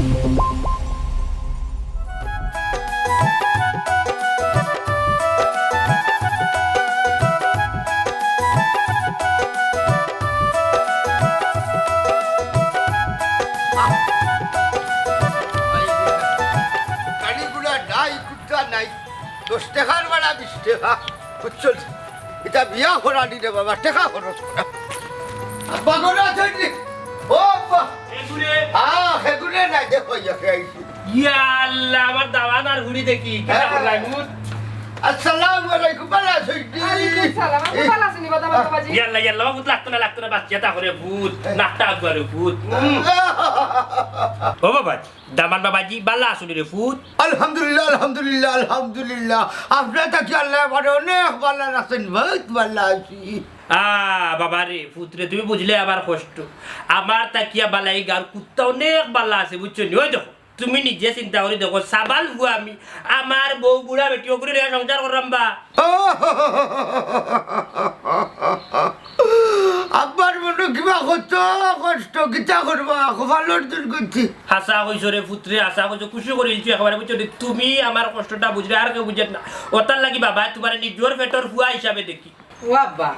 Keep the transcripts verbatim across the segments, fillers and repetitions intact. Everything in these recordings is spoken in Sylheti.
গাড়ি ঘোড়া নাই, কুত্তা নাই, দশ টেকার ভাড়া বিশ টেকা, বুঝছো নি? ইটা বিয়া করানি রে বাবা, টেকা খরচ করা। আব্বা ঘরে আছইন নি? ও আব্বা। হেগুরে। আ, হেগুরে নাই, দেখো, ইয়াকে আইছি। ইয়া আল্লাহ, আমার দামান আর হুড়ি দেখি। কিতা হ্যাঁ। করলাই মুত? আসসালামু আলাইকুম, ভালা আছইন নি? ওয়ালাইকুম সালাম। আপনি ভালা আছইন নি, বাবা, বাবাজি? ইয়াল্লা, ইয়াল্লা, ভূত লাগতো না, লাগতো না, বাচ্চা তা করে ভূত, নাকটা একবারে ভূত। উম। ও বাবা, দামান বাবাজি, ভালা আছইন নি রে ভূত? আলহামদুলিল্লাহ, আলহামদুলিল্লাহ, আলহামদুলিল্লাহ। আপনার থাকি আল্লাহ আমারে অনেক ভালা রাখছইন, বহুত ভালা আছি। আ, বাবা রে, ভূত রে, তুমি বুঝলে আমার কষ্ট। আমার থাকিয়া ভালা ই গাঁওর কুত্তা অনেক ভালা আছে, বুঝছো নি? ওই দেখো, তুমি নিজে চিন্তা করি দেখো, সাবাল ফুয়া আমি, আমার বউ বুড়া বেটি ওগুলি লইয়া সংসার কররাম বা। আব্বার মনো কিবা কত কষ্ট, কিতা করবা, কপালর দুর্গতি। হাছা কইছো রে ভূত রে, হাছা কইছো, খুশি করি দিছো একেবারে, বুঝছো নি? তুমি আমার কষ্টটা বুঝলে আর কেউ বুঝের না। ওটার লাগি বাবা, তুমারে নিজর পেটর ফুয়া হিসাবে দেখি। ও আব্বা,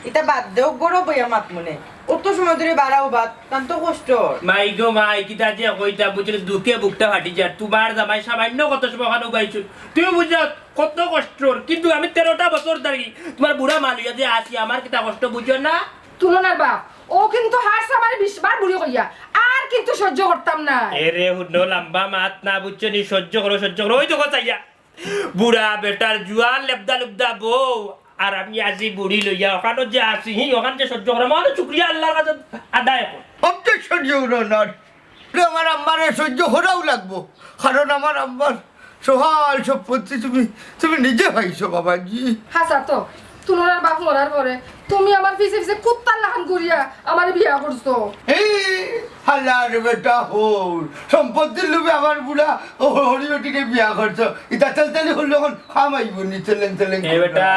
ইতা বাদ দেও, ঘরো বইয়া মাত মনে। অত সময় ধরি বাড়াও ভাত, তান তো কষ্ট অর। মাই গো মাই, কিতা যে কইতাম, বুঝছো নি, দুঃখে বুকটা ফাটি যার। তুমার জামাই সামান্য কত সময় ওখানো উবাইছইন। তুমি বুঝো কত কষ্ট অর, কিন্তু আমি তেরোটা বছর ধরি তুমার বুড়া মা লইয়া যে আছি, আমার কিতা কষ্ট বুঝো না? তুলনার বাপ, ও কিন্তু হারছে আমারে বিশ বার বুড়ি কইয়া, আর কিন্তু সহ্য করতাম না। এরে হুনো, লম্বা মাত না, বুঝছো নি, সহ্য করো, সহ্য করো। ওই দেখো চাইয়া, বুড়া বেটার জুয়ান লেবদা লুবদা বউ, আর আমি আজি বুড়ি লইয়া ওখানো যে আছি, হি, ওখান যে সহ্য করা, মহান শুক্রিয়া আল্লাহর কাছে আদায় কর। Objection your honour. রে আমার আম্মারে সহ্য করাউ লাগবো, কারণ আমার আম্মার সহায় সম্পত্তি তুমি, তুমি নিজে পাইছো বাবাজি। হাছা তো, তুলনার বাপ মরার পরে তুমি আমার পিছে পিছে কুত্তার লাখান ঘুরিয়া আমারে বিয়া করছো। এই হালার বেটা হউর, সম্পত্তির লোভে আমার বুড়া ও হরি বেটিরে বিয়া করছো। ইতা তেলতেলি করলে অখন কাম আইবো নি, তেলেন তেলেন এ করলে। বেটা,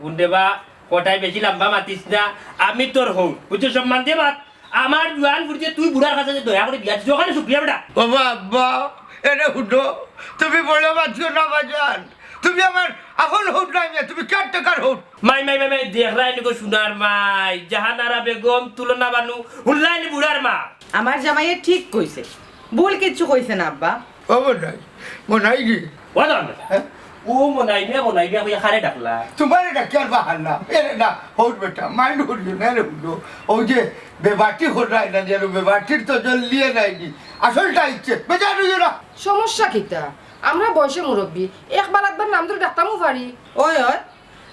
উন্ডে বা, কটাই বেশি লম্বা মাতিস না। আমি তোর হউর, বুঝছো, সম্মান দিয়ে মাত। আমার জুয়ান ফুড়িরে তুই বুড়ার কাছে যে দয়া করি বিয়া দিছস, ওখানে শুক্রিয়া বেটা। বাবা, আব্বা, এরে হুনো, তুমি বড় মাতিও না বাজান। তুমি আমার আপন হউর না, তুমি কেয়ারটেকার হউর। মাই, মাই, মাই, মাই, দেখরায় নি গো সোনার মাই, জাহানারা বেগম, তুলনা বানু, হুনলায় নি বুড়ার মা? আমার জামাইয়ে ঠিক কইছে, ভুল কিচ্ছু কইছে না আব্বা। ও মনাই, মনাই রে। ও দাম বেটা। হ্যাঁ? ও মনাই মিয়া, মনাই মিয়া কইয়া কারে ডাকলা? তুমারে ডাকিয়ার বাহার না। এরে না, হউর বেটা, মাইন্ড করিও না রে হুনো। ওই যে বেবাটি হল রায় না, যেন বেবাটির তো জল লিয়ে নেয়নি। আসলটা ইচ্ছে, বেজার হইও না। সমস্যা কিতা? আমরা বয়সে মুরব্বি, একবার একবার নাম ধরি ডাকতামও পারি। ওই, ওই,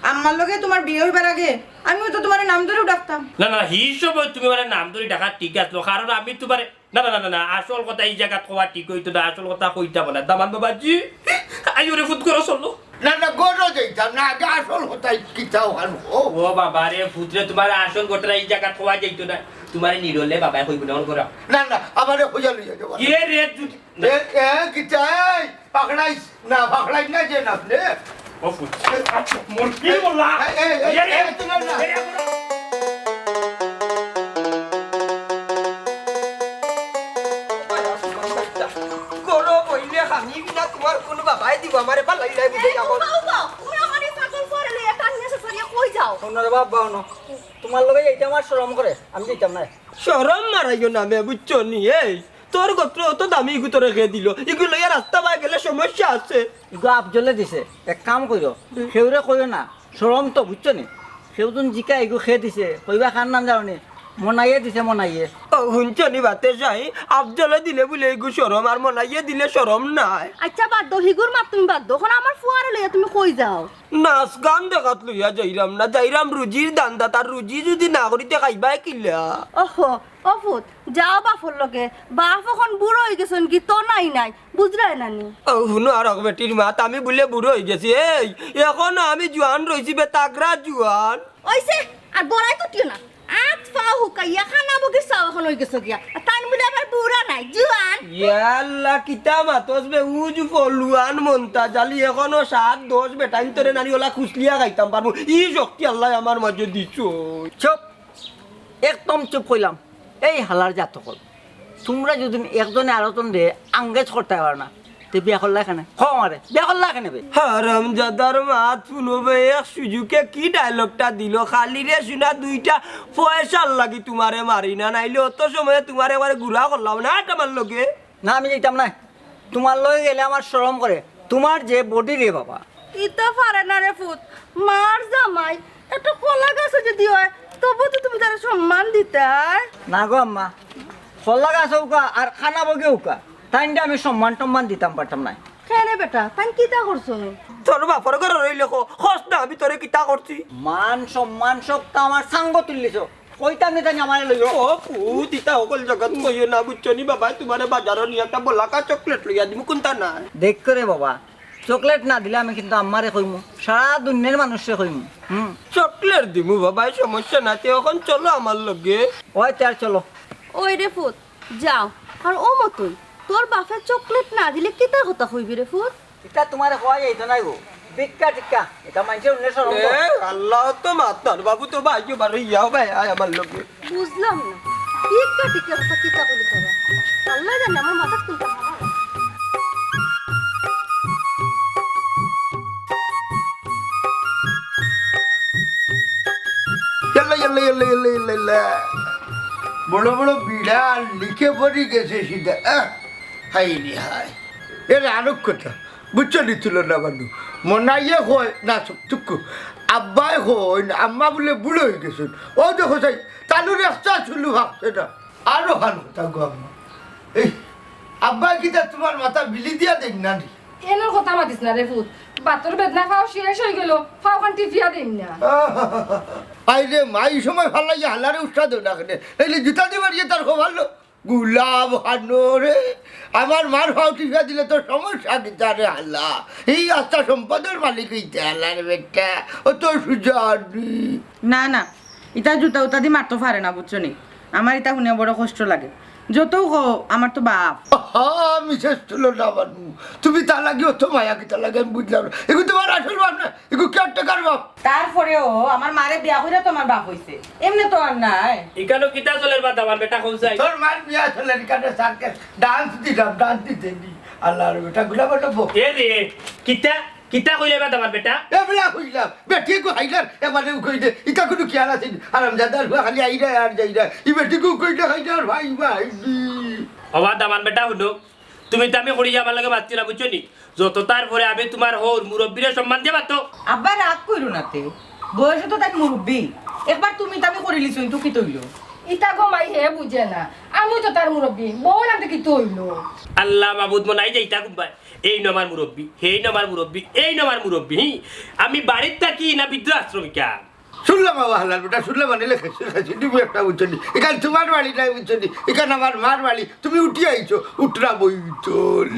আম্মার লগে তুমার বিয়া অইবার আগে আমিও তো তুমারে নাম ধরিউ ডাকতাম। না, না, হি সময় তুমি মানে নাম ধরি ডাকা ঠিক আছলো, কারণ আমি তুমারে, না, না, না, না, না, আসল কথা ই জাগাত কওয়া ঠিক অইতো না, আসল কথা কইতাম না। দামান বাবাজি, আইও রে, ফুত করো, চলো। না, না, ঘরো যাইতাম না, আগে আসল কথা কিতা অখান কও। ও বাবা রে, ফুত রে, তুমার আসল ঘটনা ই জাগাত কওয়া যাইতো না, তুমারে নিরলে বাবায় কইবো না, অন করো। না, না, আমারে কইয়া লইয়া যাও। এ রে, জুতি এ, এ, কিতা, এই, পাকড়াইস না, পাকড়াইস না যে না, নে। ও ফুট। মোর কি বললা? এই, এই, এই, এ রে, এই, তুই না। এ রে, করো বইলে খানি বিনা তোমার কোন বাবাই দিব আমারে বালাই লাই বুঝে এ, যাবো। উবা, উবা, উবা, আমার এই পাগল করে লইয়া টানিয়া শেষ করিয়া কই যাও? শোনো রে বাবা, শোনো। তোমার লগে এইটা আমার শরম করে, আমি যাইতাম না। শরম মারাইও না মে, বুঝছো নি? এই, তোর গোত্র অত দামি ইগু তোরে খে দিল? ইগু লইয়া রাস্তা বায় গেলে সমস্যা আছে। ইগু আফজলে দিছে, এক কাম কইরো, হুম। কেউরে কইও না, শরম তো, বুঝছো নি? কেউ যুদি জিকায় ইগু খে দিছে, কইবা কার নাম জানো নি? মনাইয়ে দিছে, মনাইয়ে। ও, হুনছো নি বাতে যাই, আফজলে দিলে বুলে ইগু শরম, আর মনাইয়ে দিলে শরম নাই। আচ্ছা, বাদ দেও, হিগুর মাত তুমি বাদ দেও, অখন আমার ফুয়ারে লইয়া তুমি কই যাও? নাচ গান দেখাত লইয়া যাইরাম না, যাইরাম রুজির ধান্দাত, আর রুজি যুদি না করি তে খাইবায় কিলা? ওহো, ও ফুত, যাও বাফর লগে। বাফ অখন বুড়া অইগেছইন গি, তো নাই নাই, বুঝরায় না নি? ও, হুনো আর হক বেটির মাত, আমি বুলে বুড়া অইগেছি। এই, অখনো আমি জুয়ান রইছি বে, তাগড়া জুয়ান। অইছে, আর বড়াই তো টিও না। আত পাও হুকাইয়া কানা বগির চাও অখন অইগেছো গিয়া। আর তাইন বুলে আবার বুড়া নায়, জুয়ান। ইয়াল্লা, কিতা মাতস বে, উজু ফলুয়ান মন্তাজ আলি, অখনো সাত দশ বেটাইন্তরে নানি অলা খুসলিয়া খাইতাম পারমু। ই শক্তি আল্লায় আমার মাঝে দিছইন। চুপ, একদম চুপ কইলাম। এই হালার জাত অকল। তুমরা যুদি একজনে আরকজনরে engage করতায় পারো না, তে বিয়া করলায় কেনে? কও আমারে, বিয়া করলায় কেনে বে? হারামজাদার মাত হুনো বে, এক সুযোগে কি dialogue টা দিলো, "খালি রে সোনা দুইটা পয়সার লাগি তুমারে মারি না, নাইলে অত সময়ে তুমারে একবারে গুড়া করলাম না, আট আমার লগে।" না, আমি যাইতাম নায়। তুমার লগে গেলে আমার শরম করে। তুমার যে body রে বাবা। ইতা পারে না রে পুত, মার জামাই, একটা কলা গাছও যুদি অয়, তবু তো তুমি তারে সম্মান দিতায়। না গো আম্মা, কলা গাছ অউকা আর কানা বগি অউকা, তাইনরে আমি সম্মান টম্মান দিতাম পারতাম নায়। কেনে বেটা, তাইন কিতা করছইন? তোর বাপর ঘরর অইলে ক, কস না আমি তোরে কিতা করছি? মান সম্মান সবতা আমার সাঙ্গ তুললিছো। কইতাম নি তাইন আমারে লইও। ও পুত, ইতা হকল জগত কইও না, বুঝছো নি বাবা? তুমারে বাজারো নিয়া একটা বলাকা chocolate লইয়া দিমু, কুনতা না? দেখ করে বাবা, chocolate না দিলে আমি কিন্তু আম্মারে কইমু, সারা দুনিয়ার মানুষরে কইমু। হুম। Chocolate দিমু বাবা, সমস্যা নাই, তে অখন চলো আমার লগে। ওই তে আর চলো। ওই রে পুত, যাও। আর ও মতই, তোর বাপে chocolate না দিলে কিতা কথা কইবি রে পুত? ইতা তুমারে কওয়া যাইতো নায় গো। ভিক্ষা টিক্ষা, ইতা মানষে অইন্য শরম করে। এ, আল্লাহ তো মাততার, বাবু তো ভাই, বারো ইয়াও ভাই, আয় আমার লগে। বুঝলাম না, ভিক্ষা টিক্ষা কথা কিতা কইলি তোরা? আল্লায় জানে আমার মাথাত কুনতা। ইয়াল্লা, ইয়াল্লা, ইয়াল্লা, ইয়াল্লা, ইয়াল্লা, ইয়াল্লা। বড় বড় বিড়াল নিচে পড়ি গেছে সিধা। আহ, হায় রে হায়। এর আরো কথা। বুঝছো নি তুলনা বানু? মনাইয়ে কয় না, চুপ, চুপ কর। আব্বায় কয় না, আম্মা বুলে বুড়া অই গেছইন। ও দেখো চাই, তালুর একটা চুলু ভাগছে না। আরো হান কথা গো আম্মা। এই, আব্বায় কিতা তুমার মাথা বিলি দিয়া দেইন না নি? এনর কথা মাতিস না রে পুত। বাতর বেদনা ফাও শেষ অই গেল, ফাও খান টিপিয়া দেইন না। আয় রে মা, ই সময় ফালাইয়া হালারে উস্তা দেও না কেনে? নাইলে জুতা দি মারিয়া তার খবর লো। গুলাম হানো রে, আমার মার ফাও টিপিয়া দিলে তোর সমস্যা কিতা রে হালা? এই আস্তা সম্পদর মালিক অইতে হালার বেটা, অত সুজা নি। না, না, ইতা জুতা উতা দি মারতো পারে না, বুঝছো নি? আমার ইতা হুনিয়া বড় কষ্ট লাগে। যতউ কও, আমার তো বাপ। আহা, মিসেস তুলনা বানু, তুমি তার লাগি অত মায়া কিতা লাগে আমি বুঝলাম না। এগু তুমার আসল বাপ না, এগু caretaker বাপ। তারপরেও আমার মারে বিয়া কইরা তো আমার বাপ অইছে, এমনে তো আর নায়। ইকানো কিতা চলের বা দামান বেটা কও চাই? তোর মার বিয়া চলের, ইকানো circus, dance দিলাম, dance দিতে দি। আল্লার বেটা গুলা বললো বউ। এ রে, কিতা? কিতা কইলে বা দামান বেটা? এ বেটা কইলাম, বেটি কো হাইলার, এবারে কই দে, ইতা কুনু খেয়াল আছে নি? হারামজাদার ফুয়া খালি আইরা আর যাইরা। ই বেটি কো কই দে হাইলার ভাই ভাই দি। ওবা দামান বেটা হুনো, তুমি তো আমি করি আমার লগে মাতছি না, বুঝছো নি? যত তার পরে আমি তুমার হউর মুরব্বিরে সম্মান দিয়া মাতো। আব্বা রাগ কইরো না তে, বয়সে তো তাই মুরব্বি। একবার তুমি তামি করিলিছো, কিন্তু কিতা অইলো? ইতা গো মাই হে বুঝে না, আমি তো তার মুরব্বি, বউ নামতে কিতা অইলো? আল্লা মাবুদ, মনাই যাইতা কুনবায়। এইন আমার মুরব্বি, হেইন আমার মুরব্বি, এইন আমার মুরব্বি, হি? আমি বাড়িত থাকি না বৃদ্ধাশ্রমিকা? শুনলাম বাবা হালার বেটা, শুনলাম মানে লেখেছি, লেখেছি, তুমি একটা বুঝছো নি। ইখান তুমার বাড়ি নায় বুঝছো নি, ইখান আমার মার বাড়ি। তুমি উঠি আইছো, উঠরা বই চল।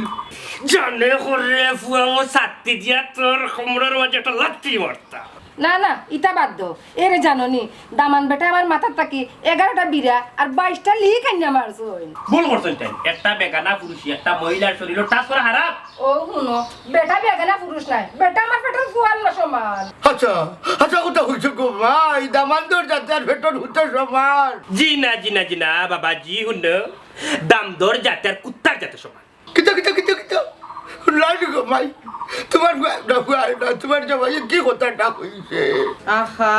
জানে করে ফুয়া ও ছাত্তি দিয়া তোর কোমরর মাঝে একটা লাত্তি মারতা। না, না, ইতা বাদ দেও। এরে জানো নি, দামান বেটা আমার মাথাত থাকি এগারোটা বিড়া আর বাইশটা লিক আনিয়া মারছইন। ভুল করছইন তাইন। একটা বেগানা পুরুষে একটা মহিলার শরীরো touch করা হারাম। ও হুনো, বেটা বেগানা পুরুষ নায়, বেটা আমার পেটর ফুয়ার না সমান। আচ্ছা, আচ্ছা, ওটা হইছে গো ভাই, দামান্দর জাতে আর পেটর ফুতার সমান। জি না, জি না, জি না, বাবা, জি হুনো, দামদর জাতে আর কুত্তার জাতে সমান। কিতা, কিতা, কিতা, কিতা? লাল গো মাই, তুমার ফুয়া, না, ফুয়া, না, তুমার জামাই কি কথাটা কইছে? আহা,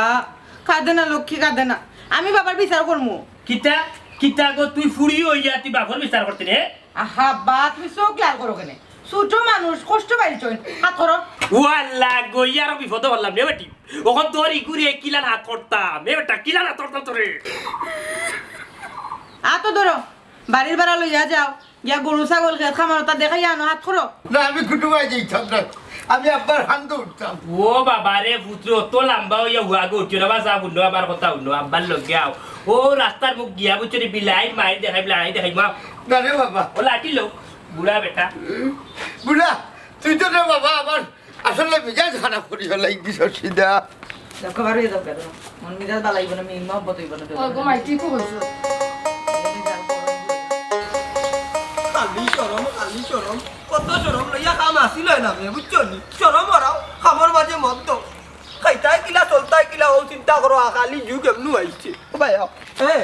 কাঁদে না লক্ষ্মী, কাঁদে না। আমি বাবার বিচার করমু। কিতা, কিতা গো, তুই ফুড়ি অইয়া তুই বাপর বিচার করতে নে? আহা, বা, তুমি চোখ লাল করো কেনে? ছোট মানুষ, কষ্ট পাইছইন, হাত করো। ও আল্লা গো, ইয়ারও বিপদো পড়লাম রে বেটি। অখন তোর ইগুরে কিলান হাত করতাম, এ বেটা, কিলান হাত করতাম তোরে। আতো ধরো, বাড়ির ভাড়া লইয়া যাও। গিয়া গরু ছাগল খেত খামার ওটা দেখাইয়া আনো, হাত করো। না, আমি কুটুমায় যাইতাম না, আমি আব্বার হান্দো উঠতাম। ও বাবা রে, পুত্র, অত লাম্বা অইয়া হুয়াগো উঠিও না, বাসা হুনো, আমার কথা হুনো, আব্বার লগে আও। ও রাস্তার মুখ গিয়া বুঝছো নি, বিলাই মাই দেখাই, বিলাই দেখাই, মা। না রে বাবা। ও লাঠি লো, বুড়া বেটা। বুড়া, তুই তো রে বাবা, আমার আসলে মিজাজ খারাপ করি ফেলাই দিছ সিধা। দেখো, বার হয়ে যাও কেন? মন মিজাজ বালাইব না, মিল মহব্বত হইব না। ওই গো, মাই, ঠিক হইছে। খালি শরম, খালি শরম। কত শরম লইয়া কাম আসিল না বে, বুঝছো নি? শরম হারাও, কামর মাঝে মন তো। খাইতায় কিলা, চলতায় কিলা, ও চিন্তা করো, আ, খালি যুগ এমনু আইছে। ও ভাই, আও। এ,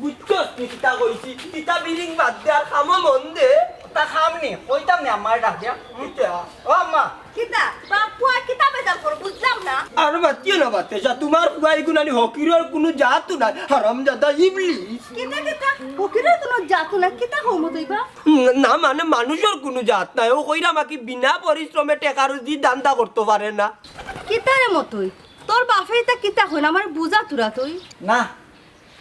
বুঝছস কিতা কইছি, কিতা বিরিং বাদ দে আর কামো মন দে। তা কাম নি, কইতাম নি আম্মারে ডাক দিয়া। কিতা? ও আম্মা। কিতা? বাপ পুয়া কিতা বেজাল কর, বুঝলাম না। আর মাতিও না বাতেশা, তুমার পুয়া ইগুন আনি হকিরর কুনু জাতও নাই, হারামজাদা ইবলিস। কিতা কিতা? হকিরর কুনু জাতও নাই, কিতা কও মতই বা? উম, না মানে মানুষর কুনু জাত নাই, ও কইরা মাকি বিনা পরিশ্রমে টেকা রুজি ধান্দা করতো পারে না। কিতা রে মতই? তোর বাপে ইতা কিতা কইন, আমারে বুঝা তুরা তুই। না,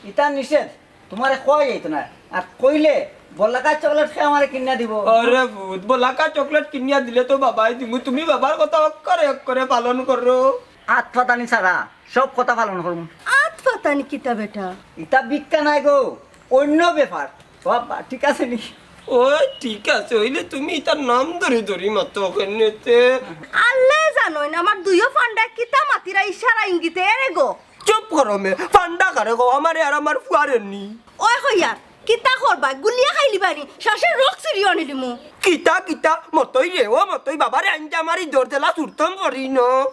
ইতা নিষেধ। তুমারে কওয়া যাইতো না। আর কইলে বলাকা চকলেট খেয়ে আমারে কিনিয়া দিব। আরে ভূত, বলাকা চকলেট কিনিয়া দিলে তো বাবাই দিমু। তুমি বাবার কথা অক্ষরে অক্ষরে পালন করো। আত পাতানি ছাড়া সব কথা পালন করমু। আত পাতানি কিতা বেটা? ইতা ভিক্ষা নায় গো, অইন্য ব্যাপার। বাবা, ঠিক আছে নি? ওই ঠিক আছে, অইলে তুমি ইতার নাম ধরি ধরি মাতো কেনেতে। আল্লায় জানইন, আমার দুইও ফান্ডা কিতা মাতিরা ইশারা ইঙ্গিতে এরে গো। চুপ করো মে, ফান্ডা কারে কও, আমারে আর আমার ফুয়ারে নি। ওই কইয়ার, কিতা করবা? গুলিয়া খাইলিবা নি? শ্বাসের রোগ সিরিও আনিলিমু। কিতা, কিতা? মতই রে, ও মতই বাবারে আনতে আমার এই দরজেলা ছুটতাম পারি না।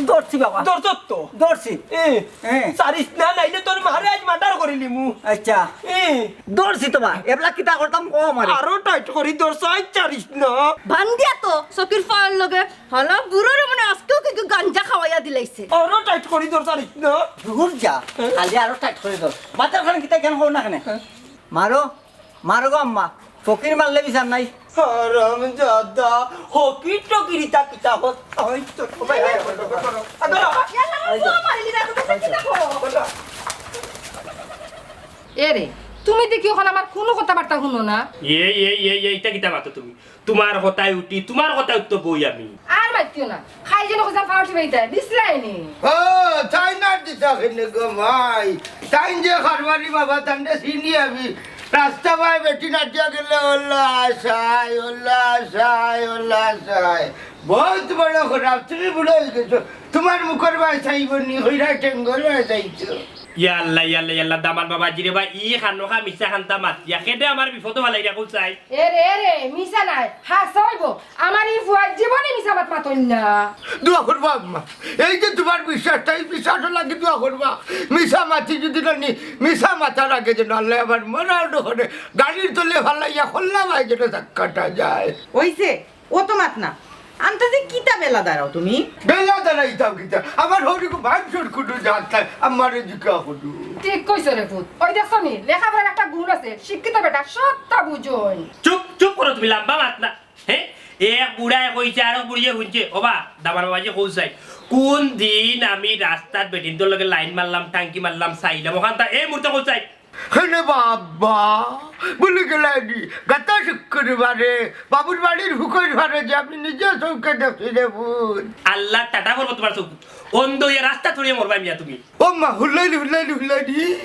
ধরছি বাবা। ধরছত তো? ধরছি। এ, এ। সারিস না, নাইলে তোর মারে আজ মার্ডার করিলিমু। আচ্ছা। এ। ধরছি তো বা, এবলা কিতা করতাম কও আমারে। আরো টাইট করি ধরছ, আজ ছাড়িস না। বান্দিয়া তো, সকির ফাওয়ার লগে। হালা বুড়োরে মনে আজকেও কি গাঞ্জা খাওয়াইয়া দিলাইছে। আরো টাইট করি ধর, ছাড়িস না। দূর যা, হ্যাঁ? খালি আরো টাইট করি ধর। বাতের খান কিতা কেন হও না কেনে? হ্যাঁ। মারো, মারো গো আম্মা। ফকির মারলে বিচার নাই। হারামজাদা, হকির টকির ইতা কিতা হত? ওই তো, ভাই, ভাই, ভাই, ভাই, ভাই। ইয়াল্লা, আমার ফুয়া মারিলি না, তুমি কিতা করো? এ রে, তুমি দেখি ওখানে আমার কোনো কথাবার্তা শুনো না। এ, এ, এ, এ, ইটা কিতা মাতো তুমি? তুমার কথায় উঠি, তুমার কথায় উঠতো বই আমি। আর মাতিও না। খাই যেন কোথাও ফাউটি বাইতে, বিছলাইনি। ও, তাই না দিতা খেলে গো মাই। তাই যে খারবারি বাবা, তান্ডে চিনি আমি। রাস্তা বায় বেটি নাটিয়া গেলে, "ওল্লা সাই, ওল্লা সাই, ওল্লা সাই।" বহুত বড় খারাপ, তুমি বুড়া হয়ে গেছো। তুমার মুখর বায় চাইব নি, হইরা টেঙ্গর বায় চাইছো। ইয়াল্লা, ইয়াল্লা, ইয়াল্লা, দামান বাবাজি রে বা, ই খানোখা মিছা খান্তা মাতিয়া। কেডে আমার বিপদো ফালাই রাখো চাই। এ রে, এ রে, মিছা নায়, হাছা অইবো। আমার ই ফুয়ার জীবনে মিছা মাত মাতইন না। দোয়া করবা আম্মা, এই যে তুমার বিশ্বাসটা, এই বিশ্বাসর লাগি দোয়া করবা। মিছা মাতি যদি না নি, মিছা মাতার আগে যেন আল্লায় আবার মরার ওখানে গাড়ির তলে ফালাইয়া খোল্লা ভাই যেন ধাক্কাটা যায়। অইছে, অত মাত না। আন্তাজে কিতা বেলা দাঁড়াও তুমি? বেলা দাঁড়াইতাম কিতা? আমার হরিগো ভাঙচুর কুটু জাত নাই, আমারে জিকা কুটু। ঠিক কইছো রে পুত। ওই দেখছো নি, লেখাপড়ার একটা গুণ আছে, শিক্ষিত বেটা সবটা বুঝইন। চুপ, চুপ করো তুমি, লম্বা মাত না। হে? এক বুড়ায় কইছে, আরক বুড়িয়ে হুনছে। ওবা, দামান বাবাজি কও চাই। কোন দিন আমি রাস্তাত বেটিন্তর লগে লাইন মারলাম, টাঙ্কি মারলাম, চাইলাম, ওখান তা এই মুহূর্তে কও চাই। হেনে বাবা, ভুলি গেলায়নি, গত শুক্রবারে বাবুর বাড়ির হুকইর ফারে যে আমি নিজে চউখে দেখছি রে পুত। আল্লার টাটা পড়বো তুমার চউখ। অন্ধ অইয়া রাস্তা থুড়িয়া মরবায় মিয়া তুমি। ও মা, হুল্লাইনি, হুল্লাইনি, হুল্লাইনি।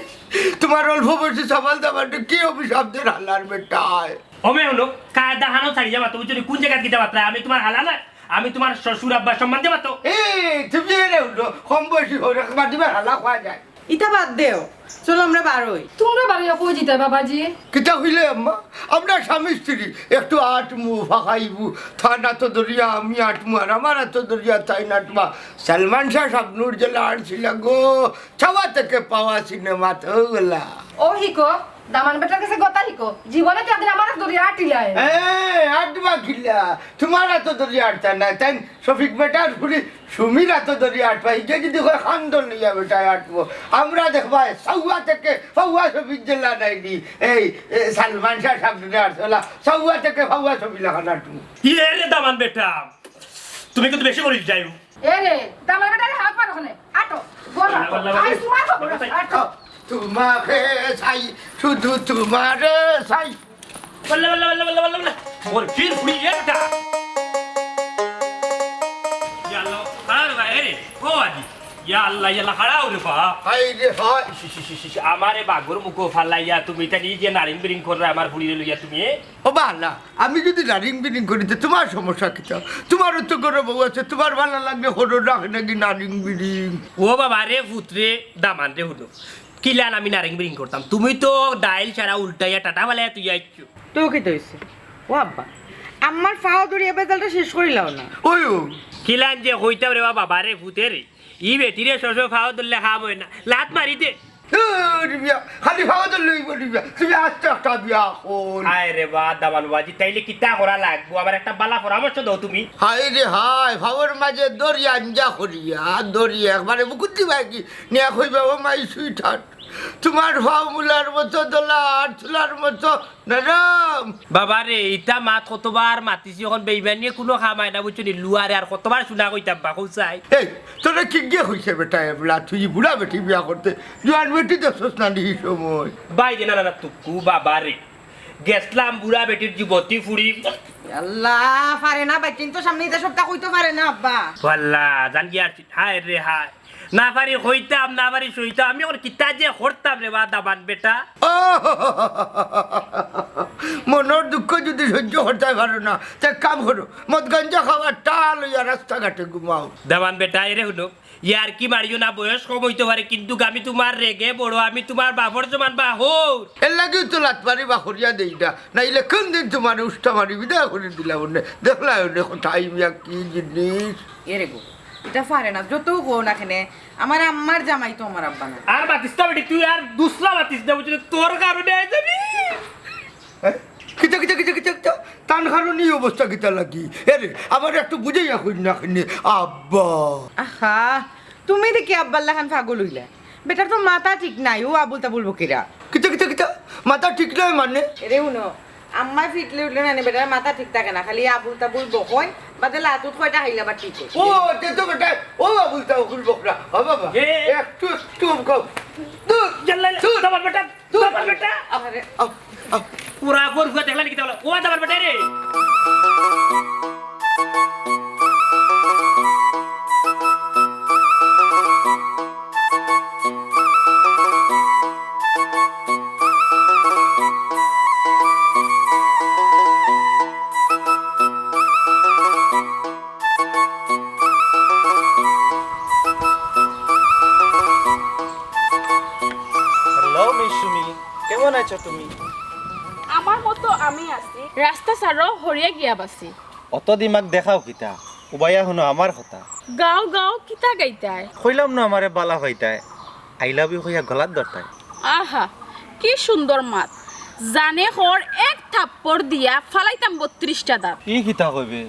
তুমার অল্প বয়সী সাবাল দাবানরে কি অভিশাপ দের হালার বেটায়। ও মে হুনো, কায়দা হানো ছাড়িয়া মাতো, বুঝছো নি? কোন জাগাত কিতা মাতরায়? আমি তুমার হালা না, আমি তুমার শ্বশুর আব্বার সম্মান দিয়া মাতো। এ, তুমি এরে হুনো, কম বয়সী হউর, একবার দিবার হালা খাওয়া যায়। ইতা বাদ দেও, চলো আমরা বারই। তুমরা বারইয়া কই যিতায় বাবাজি? কিতা কইলে আম্মা? আমরা স্বামী স্ত্রী একটু আটমু, ফাঁকাইবু, তান আতো ধরিয়া আমি আটমু, আর আমার আতো ধরিয়া তাইন আটবা। সালমান শাহ শাবনূর যেলা আটছিলা গো, চাওয়া থেকে পাওয়া সিনেমাত অউ গেলা। ও হিকো, দামান বেটার গেছে গতা হিকো, জীবনে তো একদিন আমার আতো ধরিয়া আটিলায়। হ্যাঁ, আটবা কিলা? তুমার আতো ধরিয়া আটতা নায়, তাইন শফিক বেটার ফুড়ি সুমির আতো ধরিয়া আটবা, ইগে যদি কয় খান্দন লইয়া বেটায় আটবো। আমরা দেখবায়, চাওয়া থেকে পাওয়া ছবি যেলা নায়নি, এই, এ, সালমান শাহ শাবনূরে আটছে অলা, চাওয়া থেকে পাওয়া ছবি লাখান আটবো। ইয়ে রে দামান বেটা, তুমি কিন্তু বেশি করি যাইও। এ রে, দামান বেটারে হাত মারো ওখানে, আটো, বলো, বলো, বলো, আই বলো। তুমার খবর আছে, আটো। তুমাকে চাই, শুধু তুমারে চাই। বল্লা, বল্লা, বল্লা, বল্লা, বল্লা, বল্লা। মোর ফির ফুড়ি রে বেটা। ইয়া আল্লাহ, খাড়া রে বা, এ রে, ও আজি। ইয়া আল্লাহ, ইয়া আল্লাহ, খাড়া ও রে বা। হায় রে হায়। ইস, ইস, ইস, ইস, ইস, আমারে বাগর মুখো ফালাইয়া তুমি ইতা নিজে নারিং বিরিং কররায় আমার ফুড়িরে লইয়া তুমি, এ? ও বালা, আমি যদি নারিং বিরিং করি, তে তুমার সমস্যা কিতা? তুমারও তো ঘরো বউ আছে, তুমার ভালা লাগলে হরো রাখে নাকি নারিং বিরিং। ও বাবা রে, পুত রে, দামান রে, হুনো। কিলান আমি নারিং বিরিং করতাম? তুমি তো ডাইল সারা উল্টাইয়া টাটা ফালাইয়া তুই আইছো। তো কিতা অইছে? ও আব্বা, আমার ফাও ধরিয়া বেজালটা শেষ করিলাও না। ওই ও। কিলান যে কইতাম রে বাবা, বারে ফুতে রে। ই বেটিরে সবসময় ফাও ধরলে কাম অয় না। লাত মারি দে। ধুর মিয়া, খালি ভাবো তো লইব নি মিয়া। তুমি আস্তে একটা বিয়া কর। হায় রে বা, দামান বাজি, তাইলে কিতা করা লাগবো? আমার একটা বালা পরামর্শ দাও তুমি। হায় রে হায়, ভাবর মাঝে দড়ি আঞ্জা করিয়া, দড়ি একবারে বুকুতি বাকি নিয়া কইবা, "ও মাই সুইটার, তোমার ভাব মুলার মতো দলা আর তুলার মতো নরম।" বাবা রে, ইতা মাত কতবার মাতিছি, অখন বেইমানিয়ে কুনু কাম আয় না, বুঝছো নি? লুয়ারে আর কতবার শুনা কইতাম বা, কও চাই। এই, তোরে কে গিয়া কইছে বেটা, এবলা তুই বুড়া বেটি বিয়া করতে, জোয়ান বেটি দেখছস না নি ই সময়? ভাই রে, না, না, না, তুকু বাবা রে। গেছলাম বুড়া বেটির যুবতী ফুড়ি। আল্লাহ, পারে না, বাইচ্চিন্তর সামনে ইতা সবতা কইতো পারে না, আব্বা। ওয়াল্লাহ, জান গিয়া আর হায় রে হায়। না পারি কইতাম, না পারি সইতাম। আমি অখন কিতা যে করতাম রে বা দামান বেটা। ও, মনর দুঃখ যদি সহ্য করতায় পারো না, তে এক কাম করো, মদ গাঞ্জা খাওয়া টা লইয়া রাস্তাঘাটে ঘুমাও। দামান বেটা, এরে হুনো, ইয়ার কি মারিও না, বয়স কম অইতো পারে, কিন্তুক আমি তুমার রেগে বড়, আমি তুমার বাপর সমান বা হউর। এর লাগিউ তো লাত মারি বা করিয়া দেই না, নাইলে কুনদিন তুমারে উষ্টা মারি বিদায় করি দিলাম অনে। দেখলায় অনে কথা, ই মিয়া কি জিনিস। এরে গো, ইতা পারে না, যতউ কও না কেনে, আমার আম্মার জামাই তো আমার আব্বা না। আর মাতিস না বেটি, তুই আর দুসরা মাতিস না, বুঝলি? তোর কারণে আইজ আমি হ্যাঁ? কিতা, কিতা, কিতা, কিতা, কিতা? তান কারণে ই অবস্থা কিতা লাগি? এরে, আমারে একটু বুঝাইয়া কইন না কেনে, আব্বা। আহা, তুমি দেখি আব্বার লাখান পাগল অইলা। বেটার তো মাথা ঠিক নাই, অউ আবুল তাবুল বকিরা। কিতা, কিতা, কিতা? মাথা ঠিক নাই মানে? এরে হুনো, আম্মায় ফিটলে উঠলে না নি, বেটার মাথা ঠিক থাকে না, খালি আবুল তাবুল বকইন, বাদে লাতুত কয়টা খাইলে আবার ঠিক অয়। ও, তে তো বেটা, অউ আবুল তাবুল বকরা। ও বাবা, এ। একটু, একটু কম। দূর, ইয়াল্লা, ইয়াল্লা, দূর। দামান বেটা। দূর। বাবা বেটা। আরে, আও, আও। পুরা ঘর ঘুরে দেখলা নাকি তাহলে? ও দামান বেটা রে। হ্যালো, মিস সুমি, কেমন আছো তুমি? আমার মতো আমি আছি। রাস্তা ছাড়ো, হরিয়া গিয়া বাসি। অত দিমাগ দেখাও কিতা? উবাইয়া হুনো আমার কথা। গাও গাও, কিতা গাইতায়? কইলাম না আমারে বালা পাইতায়। I love you কইয়া গলাত ধরতায়। আহা, কি সুন্দর মাত। জানে কর এক থাপ্পড় দিয়া ফালাইতাম বত্রিশটা দাঁত। ই কিতা কইবে?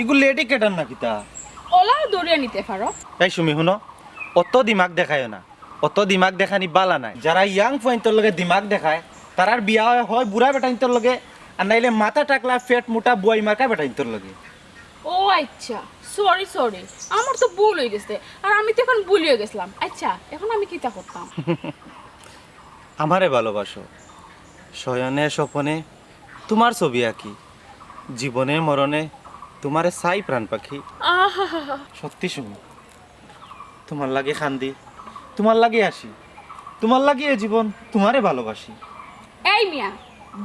ইগু লেডি কেটার না কিতা? অলাও ধরিয়া নিতে পারো। এই সুমি, হুনো, অত দিমাগ দেখাইও না। অত দিমাগ দেখানি বালা নায়। যারা young ফুয়াইন্তর লগে দিমাগ দেখায়, তারার বিয়া অয়, হয় বুড়া বেটাইন্তর লগে, আর নাইলে মাথা টাকলা, পেট মোটা, বুয়াই মার্কা বেটাইন্তর লগে। ও আইচ্ছা, sorry, sorry, আমার তো ভুল অইগেছে, আর আমি তো অখন ভুলিও গেছলাম। আইচ্ছা, অখন আমি কিতা করতাম? আমারে ভালোবাসো, শয়নে স্বপনে তুমার ছবি আঁকি, জীবনে মরণে তুমারে চাই প্রাণ পাখি। আহা। সত্যি সুমি, তুমার লাগি কান্দি, তুমার লাগি হাসি, তুমার লাগি এ জীবন, তুমারে ভালোবাসি। এই মিয়া,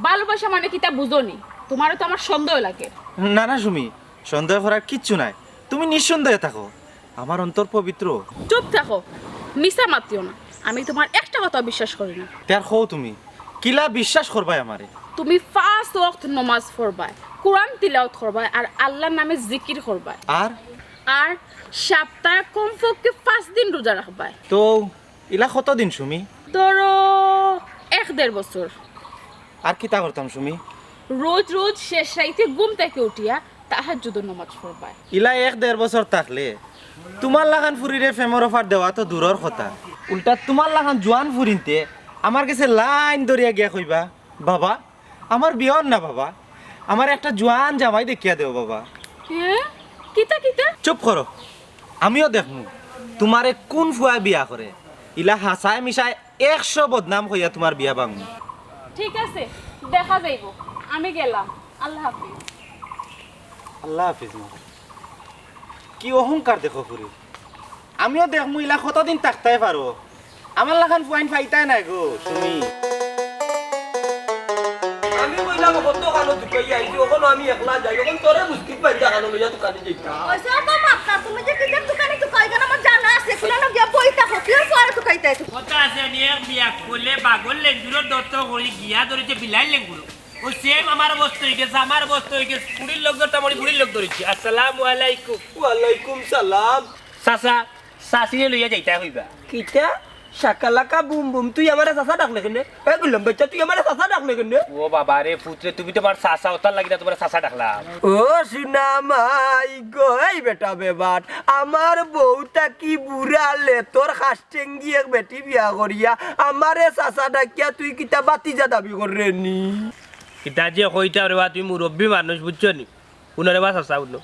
ভালোবাসা মানে কিতা বুঝো নি? তুমারে তো আমার সন্দেহ লাগে। না না সুমি, সন্দেহ করার কিচ্ছু নাই, তুমি নিঃসন্দেহে থাকো, আমার অন্তর পবিত্র। চুপ থাকো, মিছা মাতিও না, আমি তুমার একটা কথাও বিশ্বাস করি না। তে আর কও তুমি, কিলা বিশ্বাস করবায় আমারে? তুমি পাঁচ ওয়াক্ত নমাজ পড়বায়, কোরআন তিলাওয়াত করবায়, আর আল্লার নামে জিকির করবায়। আর? আর সাপ্তায় কমপক্ষে পাঁচ দিন রোজা রাখবায়। তো ইলা কতদিন সুমি? ধরো, এক দেড় বছর। আর কিতা করতাম সুমি? রোজ রোজ শেষ রাইতে ঘুম থাকি উঠিয়া তাহাজ্জুদর নমাজ পড়বায়। ইলা এক দেড় বছর থাকলে তুমার লাখান ফুরিরে প্রেমর offer দেওয়া তো দূরর কথা, উল্টা তুমার লাখান জোয়ান ফুরিন্তে আমার গেছে লাইন ধরিয়া গিয়া কইবা, "বাবা, আমার বিয়া অর না বাবা, আমারে একটা জোয়ান জামাই দেখিয়া দেও বাবা।" হে? কিতা, কিতা? চুপ করো, আমিও দেখমু তুমারে কুন ফুয়ায় বিয়া করে। ইলা হাছায় মিছায় একশো বদনাম কইয়া তুমার বিয়া ভাঙমু। ঠিক আছে, দেখা যাইবো, আমি গেলাম, আল্লাহ হাফিজ। আল্লাহ হাফিজ মা। কি অহংকার দেখো ফুরি। আমিও দেখমু ইলা কতদিন থাকতায় পারো। আমার লাখান ফুয়াইন পাইতায় নায় গো, সুমি। আমি কইলাম, "কত কানো দুকাইয়া আইছি, অখনো আমি একলা যাই, অখন তোরে মুস্কিত পাইয়া কানো লইয়া দোকানে যাইতাম।" ওইসব তো মাতলা, তুমি যে কিতা দোকানে দোকাই কেন আমার জানা আছে, কুলানো গিয়া বই থাকো, কি আর পরে দোকাইতে আইছো? কথা আছে নি, এক বিয়া করলে বাগর লেঙ্গুরর দত্ত করি গিয়া ধরেছে বিলাইর লেঙ্গুর। ও সেম আমার অবস্থা অই গেছে, আমার অবস্থা অই গেছে, বুড়ির লোক ধরতাম, বুড়ির লোক ধরেছি। আসসালামু আলাইকুম। ওয়ালাইকুম সালাম। চাচা, চাচিরে লইয়া যাইতা কইবা। কিতা? শাকালাকা বুম বুম, তুই আমারে চাচা ডাকলে কেনে? এ গুলাম বাচ্চা, তুই আমারে চাচা ডাকলে কেনে? ও বাবা রে, পুতরে, তুমি তো আমার চাচা, ওটার লাগি না তোমার চাচা ডাকলাম। ও সোনা মাই গো, এই বেটা বেবাট, আমার বউ থাকি বুড়া লেতর খাসটেঙ্গি এক বেটি বিয়া করিয়া আমারে চাচা ডাকিয়া তুই কিতা বাতিজা দাবি কররে নি? কিতা যে কইতাও রে বা, তুমি মুরব্বি মানুষ, বুঝছো নি? হুনো রে বা চাচা, হুনো।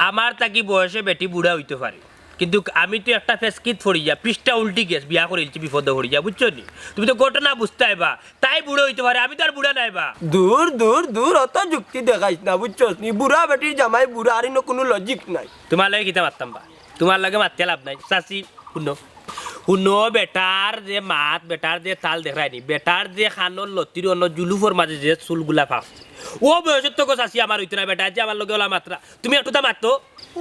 আমার থাকি বয়সে বেটি বুড়া অইতো পারে, কিন্তু আমি তো একটা ফেসকিত পড়িয়া, পৃষ্ঠা উল্টি গেছ, বিয়া করিলছি বিপদো পড়িয়া, বুঝছো নি? তুমি তো ঘটনা বুঝতায় বা, তাই বুড়া অইতো পারে, আমি তো আর বুড়া নায় বা। দূর, দূর, দূর, অত যুক্তি দেখাইস না, বুঝছস নি? বুড়া বেটির জামাই বুড়া, আর ইনো কুনু logic নাই। তোমার লগে কিতা মাততাম বা? তোমার লগে মাতিয়া লাভ নাই। চাচি, হুনো। হুনো, বেটার যে মাত, বেটার যে তাল দেখরায় নি, বেটার যে কানর লতির অনো জুলুফর মাঝে যে চুলগুলা ফাঁকছে, ও বয়সর তো গো চাচি আমার অইতো না, বেটা যে আমার লগে অলা মাতরা। তুমি একটুতা মাতো।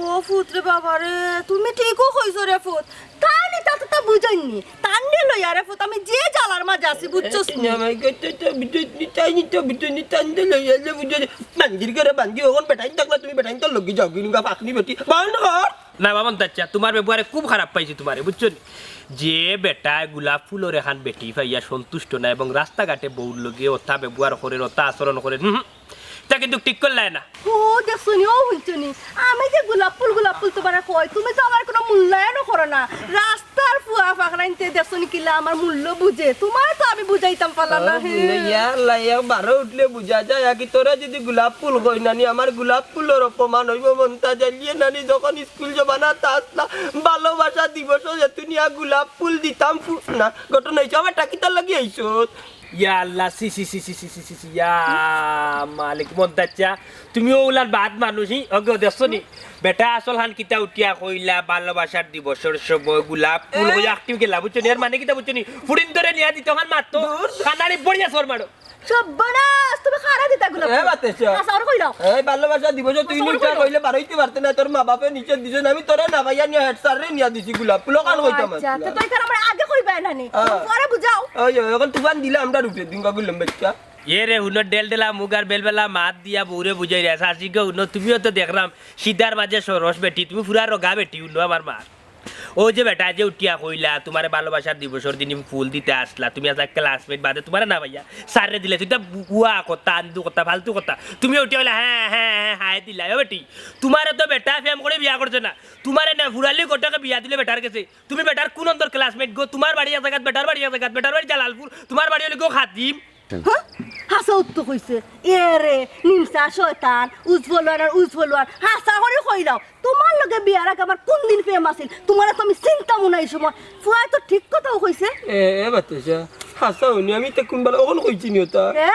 ও ফুত রে বাবা রে, তুমি ঠিকউ কইছো রে ফুত। তাইন ইতা তো তা বুঝইন নি। তানরে লইয়া রে ফুত, আমি যে জ্বালার মাঝে আছি, বুঝছস নি? না, মাই গো, তো, তো, বুঝছস নি, তাই নি, তো, বুঝছস নি, তানরে লইয়া, লে, বুঝছস নি। বান্দির ঘরে বান্দি, অখন বেটাইন থাকলা, তুমি বেটাইন তোর লগে যাও, গিনুগা ফাঁকনি বেটি। বন্ধ কর। না, বাবা, তাচ্চা, তোমার ব্যবহারে খুব খারাপ পাইছি তোমারে, বুঝছো নি? যে বেটায় গোলাপ ফুলর এখান বেটি পাইয়া সন্তুষ্ট না এবং রাস্তাঘাটে বউর লগে অতা ব্যবহার করের, অতা আচরণ করের, হুম, হুম, তা কিন্তু ঠিক করলায় না। ও, দেখছো নি, ও, হুনছো নি? আমি যে গোলাপ ফুল, গোলাপ ফুল তোমারে কই, তুমি তো আমার কোনো মূল্যায়নও করো না। রাস্তার ফুয়া ফাকরাইন্তে দেখছো নি কিলা আমার মূল্য বুঝে? তোমারে তো আমি বুঝাইতাম পারলাম না, ও, হে। বুঝে, ইয়া আল্লাহ, ইয়া বারো উঠলে বুঝা যায়, আগে তোরা যদি গোলাপ ফুল কই না নি, আমার গোলাপ ফুলর অপমান অইবো মনটা জ্বালিয়ে নানি, যখন স্কুল জমানাত আসলা, ভালোবাসা দিবসো যে তুই নিয়া গোলাপ ফুল দিতাম ফু-, না, ঘটনা অইছে, আমার টাকিটার লাগি আইছত। ইয়া আল্লাহ, ছি, ছি, ছি, ইয়া মালিক, মন্তাচ্চা, তুমি ওগুলার বাদ মানুষ, হি? ওকে, দেখছো নি? বেটা আসল হান কিতা উঠিয়া কইলা, ভালোবাসার দিবসর সময় গোলাপ ফুল কইয়া আক্টিভ গেলা, বুঝছো নি? এর মানে কিতা বুঝছো নি? ফুরিন ধরে নিয়া দিতে হান মারতো, কানারি বড়িয়া সর মারো। সর্বনাশ, তুমি খারা দিতা গুলো। এ, বাতেশা। আচ্ছা, ওর কইলাও। এই ভালোবাসা দিবস তুই আচ্ছা, ওর নিচা কইলাও। কইলে বারইতে পারতে না, তোর মা বাপে নিচে দিছে না, আমি তোরে না ভাইয়া নিয়ে হেড স্যাররে নিয়ে দিছি গোলাপ ফুল, কান কইতাম আচ্ছা, আচ্ছা। তো তুই কেন আমার আগে কইবা না নি? হ্যাঁ। পরে বুঝাও। ওই, ওই, এখন তুফান দিলে আমরা রুটে দিন, গা গুলাম বাচ্চা। এ রে, হুনো, ডেল ডেলা মুগার বেলবেলা মাত দিয়া বউরে বুঝাই রে, শাশি গো, হুনো, তুমিও তো দেখলাম সিদার মাঝে সরস বেটি, তুমি পুরা রোগা বেটি, হুনো আমার মা। ও যে বেটা যে উঠিয়া কইলা, তোমারে ভালোবাসার দিবসর দিন ফুল দিতে আসলা, তুমি আজ ক্লাসমেট বাদে তোমারে না ভাইয়া, স্যাররে দিলে, তুই তো বুয়া কথা, আন্দু কথা, ফালতু কথা। তুমি উঠিয়া কইলা, হ্যাঁ, হ্যাঁ, হ্যাঁ, হায় দিলা, ও বেটি, তোমারে তো বেটা প্রেম করে বিয়া করছে না, তোমারে না ফুরালি কোটাকে বিয়া দিলে বেটার গেছে। তুমি বেটার কোন অন্তর ক্লাসমেট গো? তোমার বাড়ি এক জায়গাত, বেটার বাড়ি এক জায়গাত, বেটার বাড়ি জালালপুর, তোমার বাড়ি হইলে গো খাদিম। হ্যাঁ? হাছা উত্তর কইছে। এ রে, নিমসা শয়তান, উজ ফলোয়ার আর উজ ফলোয়ার। হাছা করে কইলাও, তোমার লগে বিয়ার আগে আমার কোন দিন প্রেম আছিল? তোমারে তো আমি চিনতামও না এই সময়। ফুয়ায় তো ঠিক কথাও কইছে। এ, এ বাতাসা, হাছা হুনি আমি তো কোন বেলা অখন কইছি নি ওটা? এ?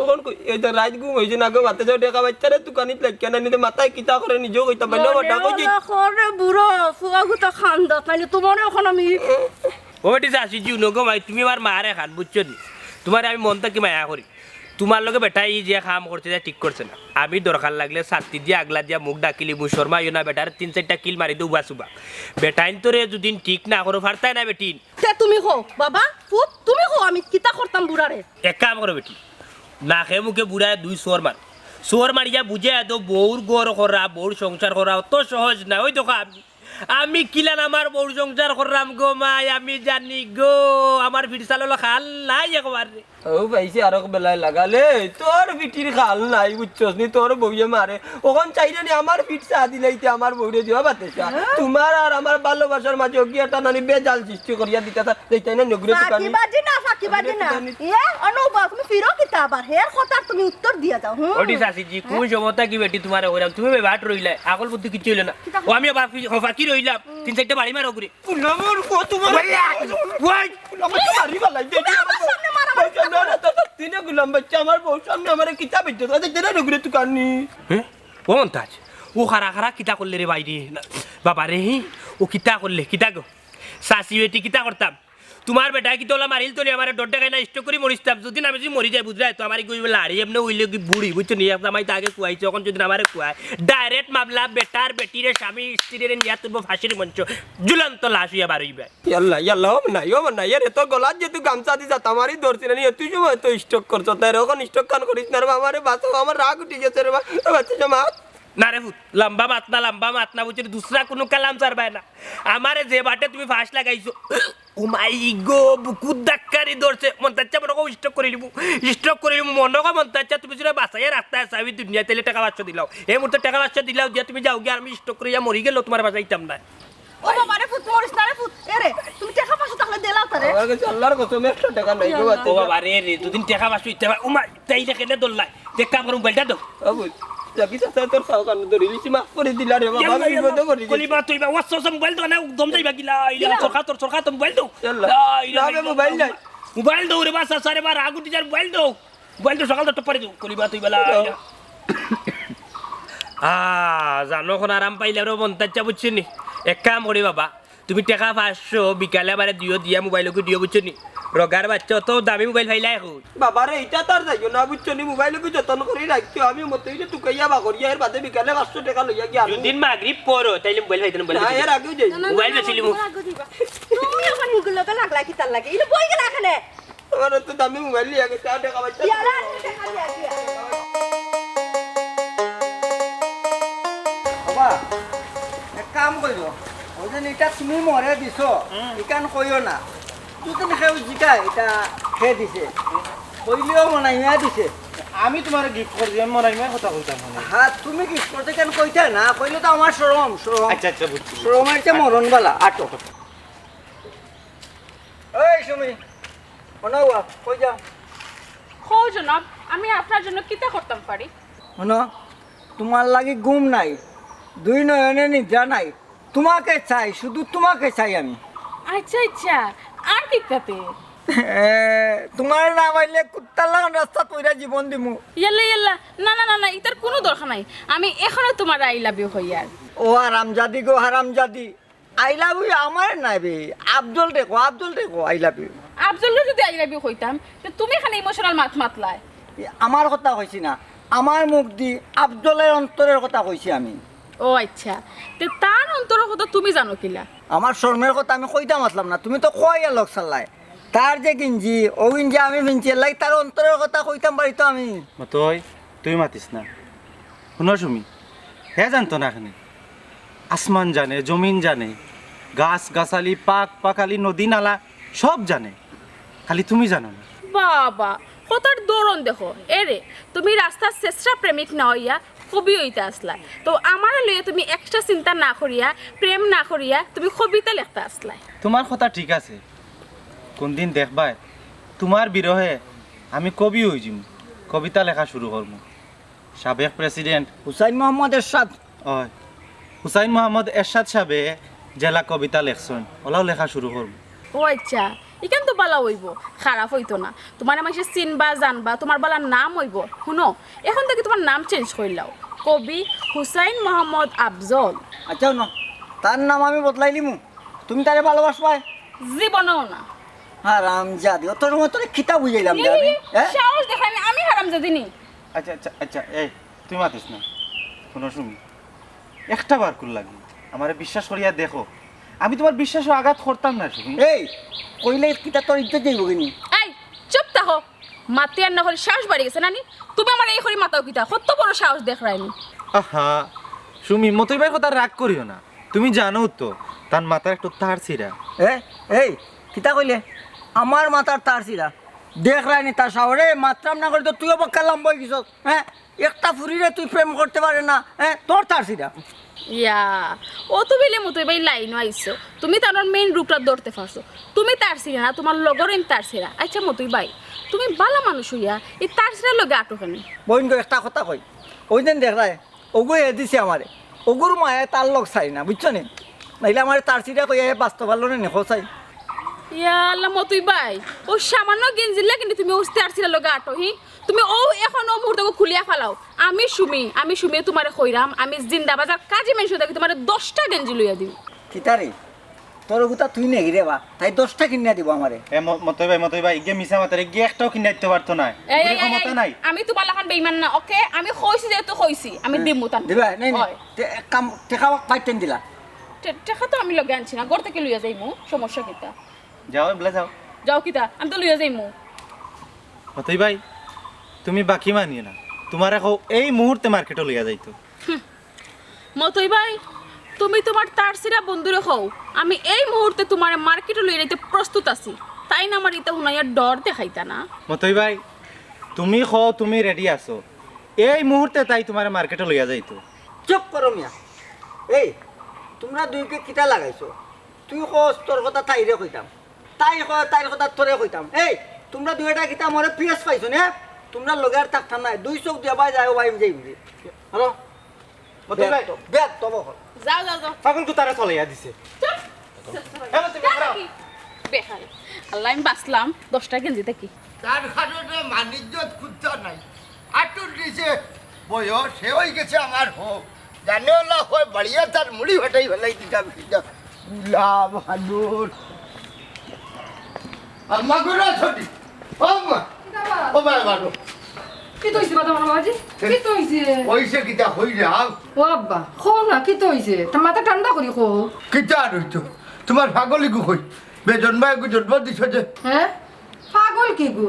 অখন কই, এই তো রাইত ঘুম হইছে না গো, বাতাসা দেখা বাচ্চারে তুকানিত লাগিয়া না নিতে মাথায় কিতা করে নিজেও কইতাম পারি না, ওটা কইছি। না করে বুড়ো, ফুয়া গুতা খান্দা, তাইলে তোমারে অখন আমি ও বেটি চাচি, জিও নগো মাই, তুমি আমার মারে খান, বুঝছো নি? তোমারে আমি মন থাকি মায়া করি। তোমার লগে বেটায় ই যে কাম করছে, ইটা ঠিক করছে না। আমি দরকার লাগলে ছাতি দিয়া আগলা দিয়া মুখ ঢাকিলিমু, শরমাইও না, বেটারে তিন চাইরটা কিল মারি দেও উবা সুবা। বেটাইন তোরে যুদিন ঠিক না করো, পারতায় না বেটিন। তে তুমি কও, বাবা, ফুত, তুমি কও, আমি কিতা করতাম বুড়ারে? এক কাম করো বেটি, নাকে মুখে বুড়ায় দুই চড় মার। চড় মারিয়া বুঝাইয়া দেও, বউর ঘর করা, বউর সংসার করা অত সহজ না। ওই দেখো আমি আমি কিলান আমার বউর সংসার কররাম গো মাই, আমি জানি গো, আমার ফিরসাল অইলো খাল নাই একবারে। ও পাইছি আরক বেলায় লাগালে, তোর ফিটির খাল নাই, বুঝছস নি? তোর বউয়ে মারে। অখন চাইরে নি আমার ফিট চা দিলাইতে আমার বউরে দিবা বাতাসা। হ্যাঁ? তোমার আর আমার ভালোবাসার মাঝে ওগি একটা নানি বেজাল সৃষ্টি করিয়া দিতা, তা দেখতায় না নগরে দোকানে। ফাঁকিবাজি না, ফাঁকিবাজি না। নগরে দোকানে। এ, অনুভব, তুমি ফিরো কিতা আবার? হের কথার তুমি উত্তর দিয়া যাও, হুম। ওটি চাচিজি, কোন সময় থাকি বেটি তোমারে কইরাম, তুমি বেবাট রইলায়, আকল বুদ্ধি কিচ্ছু অইলো না। কিতা ও, আমি আবার ফি-, ও, ফাঁকি রইলাম, তিন চাইরটা বাড়ি মারো ঘুরে। গুলামর কত বড় ওই, ওই। গুলামর তো বাড়ি বালাই দে। আমার সামনে মারামারি বউর সামনে না, তো, তো, তুই না গুলাম বাচ্চা, আমার বউর সামনে আমারে কিতা বেজ্জত, আচ্ছা, দেনা নগরে তুই কান্নি। হ্যাঁ? ও মন্তাজ, ও খারা খারা কিতা করলে রে বাইরে? না, বাবা রে, হি, ও কিতা করলে, কিতা গো? চাচি বেটি কিতা করতাম? তোমার বেটায় কিতা অলা মারিল তো নি আমারে, ডর দেখায় না, স্ট্রোক করি মরিস্তাম। যুদি আমি যুদি মরি যাই, বুঝরায় তো, আমার ইগু লাড়ি এমনে অইলে কি বুড়ি, বুঝছো নি? এক জামাই তো আগে কুয়াইছে, অখন যুদি আমারে কুয়ায়, ডাইরেক্ট মামলা, বেটার বেটিরে স্বামী স্ত্রীরে নিয়া তুলবো ফাঁসির মঞ্চ, ঝুলন্ত লাশ অইয়া বার অইবে। ইয়াল্লা, ইয়াল্লা, ও মা নাই, ও মা নাই, আরে তোর গলাত যেহেতু গামছা দি যাতা মারি ধরছি না নি, তুই সময় তো স্ট্রোক করছো, তাই রে, অখন স্ট্রোক কান করিস না রে বাবা, আমারে বাঁচাও, আমার রাগ উঠি গেছে রে বাবা, ও বাচ্চা মা। না রে পুত, লম্বা মাত না, লম্বা মাত না, বুঝছো নি? দুসরা কুনু কালাম ছাড়বায় না। আমারে যে বাটে তুমি ফাঁস লাগাইছো, ও মাই গো, বুকুত ধাক্কারি ধরছে, মন চাইচ্ছে মনে কও স্ট্রোক করি লিমু, স্ট্রোক করি লিমু, মনে কও মন চাইচ্ছে তুমি যদি বাঁচাইয়া রাখতে আছো, আমি দুনিয়া তাইলে টেকা পাঁচশো দিলাও, এই মুহূর্তে টেকা পাঁচশো দিলাও দিয়া তুমি যাওগি, আর আমি স্ট্রোক করিয়া মরি গেলেও তুমারে বাঁচাইতাম না। ও বাবা রে, পুত মরিস না রে পুত। এ রে, তুমি টেকা পাঁচশো তাইলে দিলাও তারে। আমার কাছে আল্লাহর কসম একশো টেকা নাই গো, বাবা। ও বাবা রে, রে, দুদিন টেকা পাঁচশো দিতে পারে। উমা, তাই রে কেনে দৌড়লাই? দেখ কাম করো, মোবাইলটা দাও। ও পুত, যা কিতা চাই তোর পাও কানো ধরি লিছি, মাফ করি দিলা রে বাবা, আমি বিপদে পড়ি গেছি। কলিমা তুই বা, ওয়াস, ওয়াস, মোবাইল দাও না, দম যাইবা গিলা, ইলা, চোরখা তোর, চোরখা তোর মোবাইল দাও। ইয়াল্লা। লা ইলাহা ইল্লাল্লাহ। মোবাইল নাই। মোবাইল দাও রে বাস, আরে বা রাগ উঠি যার, মোবাইল দাও। মোবাইল তো সকাল দশটা পরে দিও, কলিবা তুই বেলা। আ, জানো কোন আরাম পাইলে রে মন চাইচ্ছে, বুঝছো নি? এক কাম করি বাবা, তুমি টেকা পাঁচশো বিকালে আমারে দিও, দিয়া মোবাইল ওকে দিও, বুঝছো নি? রোগার বাচ্চা, অত দামি মোবাইল পাইলা এখন। বাবা রে, ইটা তার যাইও না, বুঝছো নি? মোবাইল ওকে যতন করি রাখিও, আমি মতো ইটা তুকাইয়া বা করিয়া, এর বাদে বিকালে পাঁচশো টেকা লইয়া গিয়া আমি দুদিন মাগরিব পড়ো, তাইলে মোবাইল পাইতে না, মোবাইল না, পাইতে না। এর আগেও যাই। না, না, মোবাইল না, বেচিলিমু। না, না, আগেও দিবা। তুমি এখন হিগুর লগে লাগলা কিতার লাগি? ইনো বই গেলা এখানে। আমার তো দামি মোবাইল নিয়া গেছে, আর টেকা পয়সা ইয়ালা, আর টেকা দিয়া দিয়া। বাবা, এক কাম করিও, ওই যে ইটা তুমি মরে দিছো, হুম। ইখান কইও না। তুই তো কেউ জিকায়, ইটা কে দিছে? কইলেও মনাইয়া দিছে। আমি তুমারে গিফট করছি, আমি মনাইমার কথা কইতাম মানে। হ্যাঁ, তুমি গিফট করতে কেন কইতা না? কইলে তো আমার শরম, শরম। আচ্ছা, আচ্ছা, বুঝছি, বুঝছি। শরম হইছে মরণ বালা, আটো। এই সুমি, মনাওয়া, কই যা? হো জনাব, আমি আপনার জন্য কিতা করতাম পারি? হুনো, তুমার লাগি ঘুম নাই, দুই নয়নে নিদ্রা নাই, তুমাকে চাই, শুধু তুমাকে চাই আমি। আচ্ছা, আচ্ছা, আর কিতাতে? এ, তুমারে না পাইলে কুত্তার লাখান রাস্তাত পইরা জীবন দিমু। ইয়াল্লা, ইয়াল্লা, না, না, না, না, ইতার কুনু দরকার নাই। আমি এখনো তুমারে I love you কইয়ার। ও হারামজাদি গো, হারামজাদি। I love you আমারে নায় বে, আফজলরে কও, আফজলরে কও, I love you। আফজলরে যদি I love you কইতাম, তে তুমি কেনে emotional মাত মাতলায়? এ, আমার কথা কইছি না, আমার মুখদি আফজলর অন্তরর কথা কইছি আমি। ও আচ্ছা, তে তার অন্তরর কথা তুমি জানো কিলা? আমার শরমর কথা আমি কইতাম আছলাম না, তুমি তো কইয়া লগ ছাড়লায়। তার যে গেঞ্জি, অউ গেঞ্জি আমি ফিনছি, এরলাগি তার অন্তরর কথা কইতাম পারি তো আমি। মতই, তুই মাতিস না। হুনো সুমি, হে জানতো না কেনে? আসমান জানে, জমিন জানে, গাছ গাছালি, পাক পাখালি, নদী নালা, সব জানে, খালি তুমি জানো না। বাবা, কথার ধরন দেখো। এরে, তুমি রাস্তার শেষরা প্রেমিক না অইয়া কবি অইতা আছলায়, তো আমারে লইয়া তুমি extra চিন্তা না করিয়া, প্রেম না করিয়া তুমি কবিতা লেখতা আছলায়। তুমার কথা ঠিক আছে, কুনদিন দেখবায় তুমার বিরহে আমি কবি অইযিমু, কবিতা লেখা শুরু করমু। সাবেক প্রেসিডেন্ট হুসাইন মোহাম্মদ এরশাদ। অয়, হুসাইন মোহাম্মদ এরশাদ সাবে যেলা কবিতা লেখছইন, অলাও লেখা শুরু করমু। ও আচ্ছা, ইখান তো বালা অইবো, খারাপ অইতো না। তুমারে মানষে চিনবা, জানবা, তুমার বালা নাম অইবো। হুনো, এখন থাকি তুমার নাম change করিলাও, কবি হুসাইন মোহাম্মদ আফজল। আচ্ছা, হুনো, তার নাম আমি বদলাইলিমু। তুমি তারে ভালোবাসবায়? জীবনেও না। হারামজাদি, অত সময় তোরে কিতা বুঝাইলাম রে আমি? হ্যাঁ? সাহস দেখাইনি, আমি হারামজাদি নি। আচ্ছা, আচ্ছা, আচ্ছা, এই, তুই মাতিস না। হুনো সুমি, একটা বারকুর লাগি আমারে বিশ্বাস করিয়া দেখো, আমি তুমার বিশ্বাসো আঘাত করতাম না সুমি। এই, কইলে কিতা তোর ইজ্জত যাইবো কিনি? এই, চুপ থাকো। মাতিয়ার না করি সাহস বাড়ি গেছে নানি? তুমি আমারে এই করি মাতাও কিতা? কত বড় সাহস দেখরায়নি। আহা, সুমি, মতই ভাইর কথা রাগ করিও না। তুমি জানো তো, তার মাথার একটু তার ছিঁড়া। এ, এই, কিতা কইলে? আমার মাথার তার ছিঁড়া? দেখরায়নি তার সাহস? এ, মাতরাম না করি তো তুইও বক্কা লম্বা অই গেছস, হ্যাঁ? একটা ফুরিরে তুই প্রেম করতে পারে না, হ্যাঁ? তোর তার ছিঁড়া। ইয়া, অত বেলে মতই ভাই লাইনও আইছো। তুমি তার main রূপটা ধরতে পারছো। তুমি তার ছিঁড়া না, তুমার লগরইন তার ছিঁড়া। আচ্ছা মতই ভাই, তুমি বালা মানুষ অইয়া এই তার ছিঁড়ার লগে আটো কেনে? বইন গো, একটা কথা কই, ওই দিন দেখরায়, ওগু এ দিছে আমারে, ওগুর মায়ে তার লগ চাই না, বুঝছো নি? নাইলে আমারে তার ছিঁড়া কইয়া এ বাঁচতো পারলো না নি, কও চাই। ইয়া আল্লাহ মতই ভাই, অউ সামান্য গেঞ্জির লাগি নি তুমি অউ তার ছিঁড়ার লগে আটো, হি? তুমি অউ এখন অউ মুহূর্তে খুলিয়া ফালাও। আমি সুমি, আমি সুমি তুমারে কইরাম, আমি জিন্দাবাজার কাজী মেনশন থাকি তুমারে দশটা গেঞ্জি লইয়া দিমু। কিতা রে? তোর গুতা তুই নেই রে বা, তাই দশটা কিনিয়া দিব আমারে। এ ম-, মতই ভাই, মতই ভাই, ইগে মিছা মাতের, ইগে একটাও কিনিয়া দিতে পারতো না। এই, এই, এই, ক্ষমতা এই, নাই। আমি তুমার লাখান বেইমান না, ওকে? আমি কইছি যেহেতু কইছি, আমি হ্যাঁ। দিমু তান। দিবা? নাই, নাই। অয়। তে এক কাম, টেকা পাইতেন দিলা। টে-, টেকা তো আমি লগে আনছি না, ঘর থাকি লইয়া যাইমু, সমস্যা কিতা? যাও, এবলা যাও। যাও কিতা? আমি তো লইয়া যাইমু। মতই ভাই, তুমি বাকি মানিও না। তুমারে কও এই মুহূর্তে মার্কেটো লইয়া যাইতো। হুম, মতই ভাই, তুমি তুমার তারছিরা বন্ধুরে কও, আমি এই মুহূর্তে তুমারে মার্কেটো লইয়া যাইতে প্রস্তুত আছি। তাইন আমারে ইতা হুনাইয়া ডর দেখাইতা না। মতই ভাই, তুমি কও তুমি রেডি আছো, এই মুহূর্তে তাই তুমারে মার্কেটো লইয়া যাইতো। চুপ করো মিয়া। এই, তুমরা দুইকে কিতা লাগাইছো? তুই কস তোর কথা তাইরে কইতাম, তাই কয় তাইর কথা তোরে কইতাম। এই, তুমরা দুইটা কিতা মরে পিএস পাইছো না? তুমরার লগে আর থাকতাম নায়, দুই চউখ দিয়া বায় যাও, বায় আমি যাই বুঝি। হ্যালো? মতই ভাই, বেয়াদব, বেয়াদব অকল। যাও, যাও, যাও। পাগল কুত্তারে চলাইয়া দিছে। চুপ। হ্যালো, তুমি যাও খারাপ। দেখি। বেহাল। আল্লাহ, আমি বাঁচলাম দশটা গেঞ্জি থাকি। তার কারণে মানিজ্যত খুঁজতা নাই। আটুর নিচে বয়স, সে হয়ে গেছে আমার হো। জানে ওলা হয় বাড়িয়া তার মুড়ি ফাটাই ফেলাই দিতাম কিনা। গুলাম হানুর। আম্মা করে আছো নি? ও আম্মা। কিতা বা? ও ভাই, বাবা। কিতা অইছে বা তুমার বাবাজি? কিতা অইছে? অইছে কিতা কইরাম? ও আব্বা, কও না, কিতা অইছে? তা মাথা ঠান্ডা করি কও। কিতা আর অইতো? তুমার পাগলি গু কই? বেজন ভাই গু জন্ম দিছো যে। হ্যাঁ? পাগল কি গু?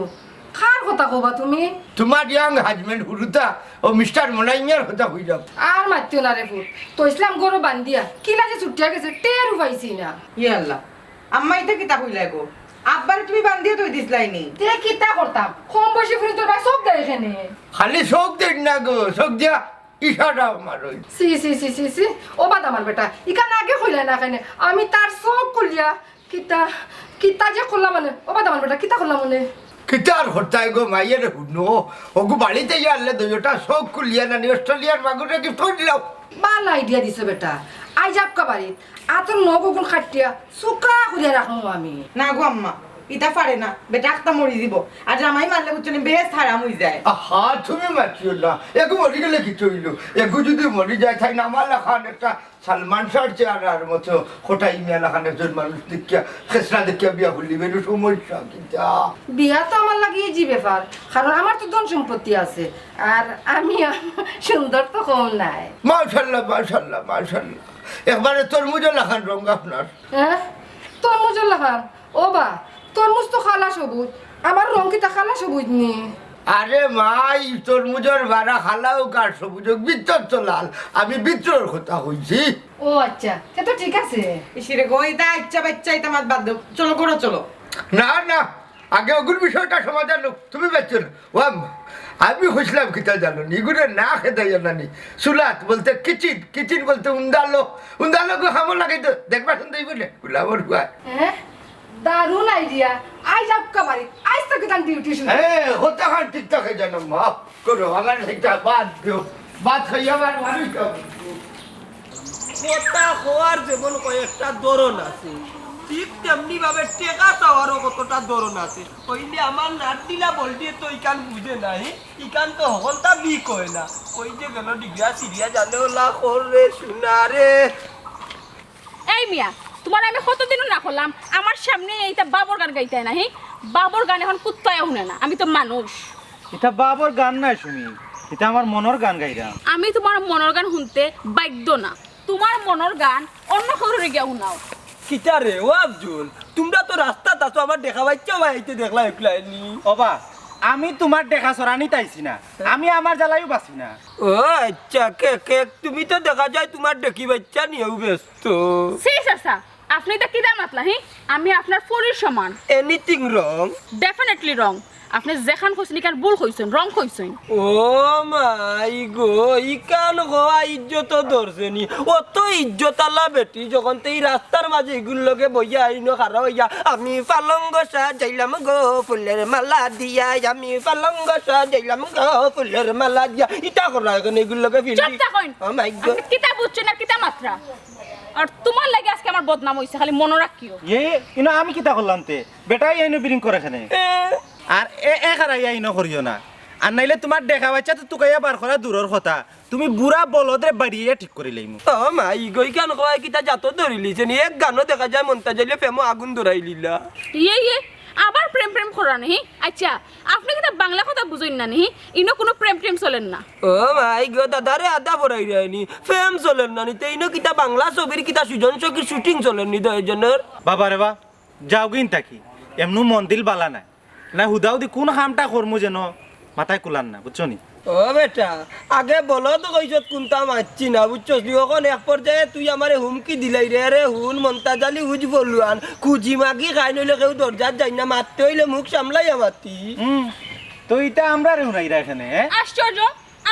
কার কথা কবা তুমি? তুমার ইয়াং হাজবেন্ড হুরুতা, ও মিস্টার মোনাইমিয়ার কথা কইরাম। আর মাতিও না রে ফুত। তো ইসলাম গরু বান্ধিয়া, কিলা যে ছুটিয়া গেছে, টেরও পাইছি না। ইয়া আল্লাহ, আম্মা, ইতা কিতা কইলা গো? আব্বারে তুমি বান্ধিয়া থই দিছলায় নি? তে কিতা করতাম? কম বয়সী ফুরি তোর ভাই চউখ দেয় কেনে? খালি চউখ দেয় না গো, চউখ দিয়া ইশারা মারই। সি, সি, সি, সি, সি। ও বাদ আমার বেটা, ইখান আগে কইলা না কেনে? আমি তার চউখ খুলিয়া কিতা, কিতা যে করলাম মানে? ও বাদ আমার বেটা, কিতা করলাম মানে? কিতা আর করতায় গো, মাইয়ারে হুনো, ওগু বাড়িত আইয়া আনলে দুইটা চউখ খুলিয়া নানি অস্ট্রেলিয়ার মাগুরে গিফট করি দিলাও। বালা আইডিয়া দিছো বেটা। আইজ আবকা বাড়িত, আতর নখ অগুন কাটিয়া চুকা করিয়া রাখমু আমি। না গো আম্মা, ইতা পারে না, বেটা আখতা মরি যিবো। আর জামাই মারলে বুঝছো নি, বেহেস্ত হারাম অই যায়। আহা, তুমি মাতিও না, এগু মরি গেলে কিতা অইলো? এগু যুদি মরি যায়, তাইন আমার লাখান একটা সালমান শাহর চেহারার মতো কটাই মিয়া লাখান একজন মানুষ দেখিয়া, খেসরা দেখিয়া বিয়া করলি, বেরু সমস্যা কিতা? বিয়া তো আমার লাগি ইজি ব্যাপার, কারণ আমার তো ধন সম্পত্তি আছে, আর আমি সুন্দর তো কম নায়। মাশাআল্লাহ, মাশাআল্লাহ, মাশাআল্লাহ। একবারে তরমুজর লাখান রং আপনার। হ্যাঁ? তরমুজর লাখান? ও বা, তরমুজ তো কালা সবুজ, আমার রং কিতা কালা সবুজ নি? আরে মাই, তরমুজর বারা কালা অউক আর সবুজ অউক, ভিতর তো লাল। আমি ভিতরর কথা কইছি। ও আচ্ছা, তে তো ঠিক আছে। ইশিরে গো, ইতা আচ্ছা বাচ্চা, ইতা মাত বাদ দেও। চলো, ঘরো চলো। না, না, আগে অগুর বিষয়টা সমাধান অউক, তুমি বাচ্চা না। ও আম্মা, আমি কইছিলাম কিতা জানো নি? ইগুরে না খেদাইও না নি। চুলাত বলতে কিচেন, কিচেন বলতে উন্দালো, উন্দালো গো হামো লাগাই তো, দেখবা সুন্দর অইবো নে, গুলামর হুয়া। হ্যাঁ? দারুণ আইডিয়া। আইজ আবকা বাড়ি, আইজ তো কিতান ডিউটি শুরু। হ্যাঁ, হতা খান ঠিক থাকে জানো, মাফ করো, আমার একটা বাদ দিও। বাদ খাইয়া আবার মানুষ যাবো। কথা কওয়ার যেমন কয়েকটা ধরন আছে, ঠিক তেমনি ভাবে টেকা চাওয়ারও কতটা ধরন আছে। কইলে আমার নাট দিলা বলটিয়ে তো ইখান বুঝে নাই, ইখান তো হকলতা বি কয় না। কই যে গেল ডিগিয়া সিরিয়া জানে ওলা কর রে সোনা রে। এই মিয়া, তুমারে আমি কতদিনও না করলাম, আমার সামনে এইটা বাবর গান গাইতায় না, হি? বাবর গান এখন কুত্তায় হুনে না, আমি তো মানুষ। ইটা বাবর গান নায় সুমি, ইটা আমার মনর গান গাইরাম। আমি তুমার মনর গান হুনতে বাধ্য না, তুমার মনর গান অন্য কারোরে গিয়া হুনাও। কিতা রে, ও আফজুল, তুমরা তো রাস্তাত আছো, আমার দেখা বাইচ্চা ভাই আইতে দেখলা একলা নি? ও বা, আমি তুমার দেখা চরানিত আইছি না, আমি আমার জ্বালায়ও বাঁচি না। ও আচ্ছা, কে, কে, তুমি তো দেখা যায় তুমার দেখি বাইচ্চা নিয়েও ব্যস্ত। ছি চাচা, আপনে ইতা কিতা মাতলা, হি? আমি আপনার ফুরির সমান। Anything wrong? Definitely wrong। আপনে যেখান কইছইন, ইখান ভুল কইছইন, wrong কইছইন। ও মাই গো, ইখান কওয়া ইজ্জত ধরছে নি। অত ইজ্জত আলা বেটি, যখন তে ই রাস্তার মাঝে ইগুর লগে বইয়া আইনো খাড়া অইয়া, "আমি পালঙ্গ সাজাইলাম গো ফুলের মালা দিয়া, আমি পালঙ্গ সাজাইলাম গো ফুলের মালা দিয়া", ইতা করা এখানে ইগুর লগে ফিল্ডিং। চুপ থাকইন। ও মাই গো। আপনে কিতা বুঝছইন আর কিতা মাতরা? আর তুমার লাগি আজকে আমার বদনাম অইছে, খালি মনো রাখিও। এ, ইনো আমি কিতা করলাম তে? বেটায় ইনো বিরিং করে কেনে। এ। আর এ, এ খারাইয়া ইনো করিও না। আর নাইলে তুমার দেখা বাইচ্চা তো তুকাইয়া বার করা দূরর কথা। তুমি বুড়া বলদরে বাড়িয়া ঠিক করিলাইমু। ও মাই গো, ইখান কওয়ায় কিতা জাত ধরিলিছে নি? এক গানো দেখা যায় মন্তাজ আইলে প্রেমো আগুন ধরাইলিলা। ইয়ে, ইয়ে, আবার প্রেম প্রেম করা নি? আচ্ছা, আপনে কিতা বাংলা কথা বুঝইন না নি? ইনো কুনু প্রেম প্রেম চলের না। ও মাই গো, দাদারে আদা পড়াই দেয়নি। প্রেম চলের না নি? তে ইনো কিতা বাংলা ছবির কিতা সুজন সখীর shooting চলের নি দুইজনর? বাবা রে বা, যাওগিন থাকি। এমনু মন দিল বালা নায়। না হুদাহুদি কুন কামটা করমু যেন মাথায় কুলার না, বুঝছো নি? ও বেটা, আগে বলদ কইছত কুনতা মাতছি না, বুঝছস নি? অখন এক পর্যায়ে তুই আমারে হুমকি দিলাইরে। আরে হুন, মন্তাজ আলী উজ বলুয়ান, খুজি মাগি খাই, নইলে কেউ দরজাত যাইন না, মাততে অইলে মুখ সামলাইয়া মাতি। হুম, তো ইতা আমরারে হুনাইরা এখানে, হ্যাঁ? আশ্চর্য,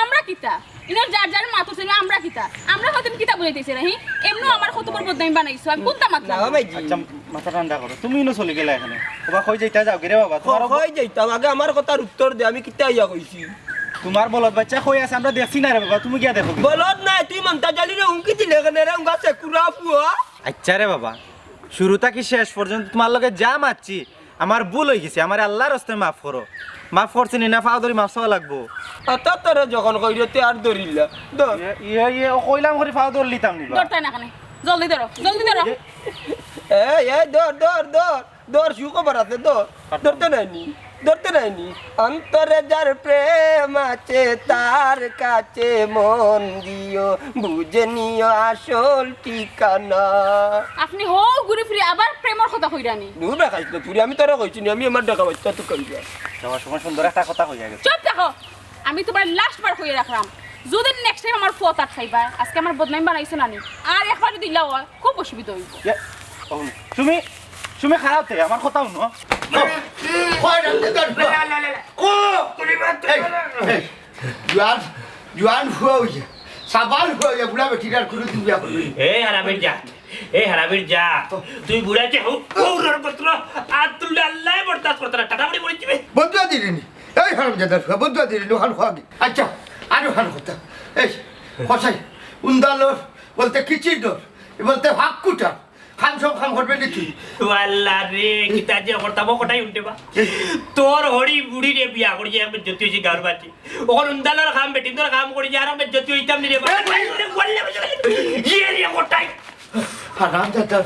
আমরা কিতা? ইনো যার যার মাতো ছিল, আমরা কিতা? আমরা হয়তো কিতা বুঝাইতেছি না, হি? এমনও আমার কত বড় বদনামি বানাইছো, আমি কুনতা মাতলাম? না, ভাইজি। আচ্ছা, মাথা ঠান্ডা করো, তুমি ইনো চলে গেলা এখানে। ওবা, কই যাইতা যাও গিরে বাবা, তোমার অব- কই যাইতাম? আগে আমার কথার উত্তর দে, আমি কিতা ইয়া কইছি? তোমার বলদ বাচ্চা কই আছে আমরা দেখছি না রে বাবা, তুমি গিয়া দেখো গি। বলদ নাই, তুই মন্তাজ আলীরে হুমকি দিলে এখানে রে, উঙ্গা সে কুরা ফুয়া। আচ্ছা রে বাবা, শুরু থাকি শেষ পর্যন্ত তোমার লগে যা মাতছি, আমার ভুল অই গেছে, আমারে আল্লাহর রাস্তায় মাফ করো। মাফ করছি নি না, ফাও ধরি মাফ চাওয়া লাগবো। আতা তোরে যখন কইরে তে আর ধরিলা। ধর। ইয়ে, ইয়ে, ইয়ে, ও কইলাম করি ফাও ধরলিতাম নি বা। ধরতায় না কেনে? জলদি ধরো, জলদি ধরো। এই, এই, ধর, ধর, ধর। ধর, সুখবর আছে, ধর। ধরতে নাইনি, ধরতে নাইনি। অন্তরে যার প্রেম আছে, তার কাছে মন দিও, বুঝে নিও আসল ঠিকানা। আপনি হউ ঘুরি ফিরি আবার প্রেমর কথা কইরানি। দূর বেকাইছ না, তুই আমি তোরে কইছি নি, আমি আমার দেখা বাচ্চা তো কইবা। যাওয়ার সময় সুন্দর একটা কথা কইয়া গেছে। চুপ থাকো, আমি তোমার লাস্ট বার কইয়া রাখলাম, যদি নেক্সট টাইম আমার ফোন আটকাইবা, আজকে আমার বদনাম বানাইছো না নি, আর একবার যদি ইলা হয়, খুব অসুবিধা হইব। ইয়ে, ও, তুমি, তুমি খারাপ থেকে আমার কথা শুনো। কই রাখতে তার ফুয়া? ও, এই, এই, জোয়ান, জোয়ান ফুয়া হইছে, সাবাল ফুয়া হইছে, বুড়া বেটির আর কোনো দিন বিয়া করবি না। এ হারামির জাত, এ হারামির জাত, তুই বুড়া যে হু-, হুরর পুত্র, আর তুই আল্লাহ বরদাস্ত করতে না, টাটা বাড়ি মরে যাবে। বদুয়া দিলি নি? এই হারামজাদার ফুয়া, বদুয়া দিলি নি, ওখান খোয়া গি। আচ্ছা, আর ওখান কথা। এই, কসাই, উন্দালর, বলতে কিচির ডর, বলতে ফাঁক কুটার। খাম সব খাম করবে নি তুই? ও আল্লাহ রে, কিতা যে করতাম, ও কটাই উল্টে বা। তোর হড়ি বুড়ি রে বিয়া করি যে একবার জ্যোতি হয়েছে গাঁর বাচ্চি। ওখান উন্দালর খাম, বেটিন্দর খাম করি যে আর একবার জ্যোতি হইতাম নি রে বা। এ ভাই, বললে বুঝবে। ইয়ে রে কটাই। হারামজাদা।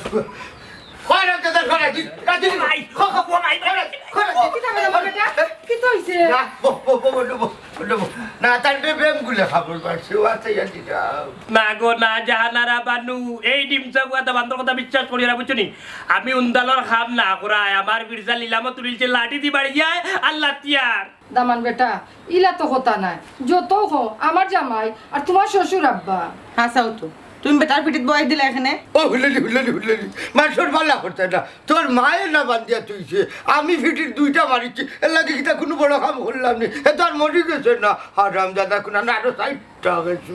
কই হারামজাদা, কই রাজি? রাজি নি? ভাই, খো, খো, খো, ভাই, ভাই। কই রাজি? কিতা হইছে আমার বেটা? কিতা হইছে? না, বো, বো, বো, বো, বো, বো, বো। না, তার বে-, বেম গুলে খাবার পারছে, ও আছে ইয়া দিলাম। না গো, না, জাহানারা বানু, এই ডিমচা গুয়া দামান্দর কথা বিশ্বাস করিও না, বুঝছো নি? আমি উন্দালর খাম না করায়, আমার বিরজা লীলামো তুলিলছে লাঠি দি বাড়ি যায়, আর লাতিয়ার। দামান বেটা, ইলা তো কথা নাই। যত কও, আমার জামাই আর তোমার শ্বশুর আব্বা। হাছাউ তো। তুমি বেটার পিঠিত বওয়াই দিলা এখানে। ও হুল্লালি, হুল্লালি, হুল্লালি। মানষর বালা করতে না। তোর মায়ে না বান্ধিয়া তুইছে। আমি ফিটির দুইটা মারিছি। এর লাগি কিতা কোনো বড় কাম করলাম নি। এ তো আর মরি গেছে না। হারামজাদা কোন না আরো ষাইটটা গেছে।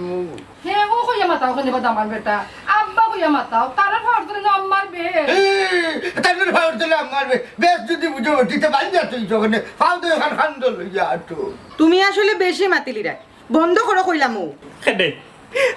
হে, ও কইয়া মাতাও কেনে বা দামান বেটা? আব্বা কইয়া মাতাও। তারা ফাওর তলে না আম্মার বে। এ, তারা ফাওর তলে আম্মার বে। বেশ যদি বুঝো, দিতে বান্ধিয়া তুইছে ওখানে। ফাও তো এখান খান দল হইয়া আটো। তুমি আসলে বেশি মাতিলিরা। বন্ধ করো কইলাম ও। খেদে,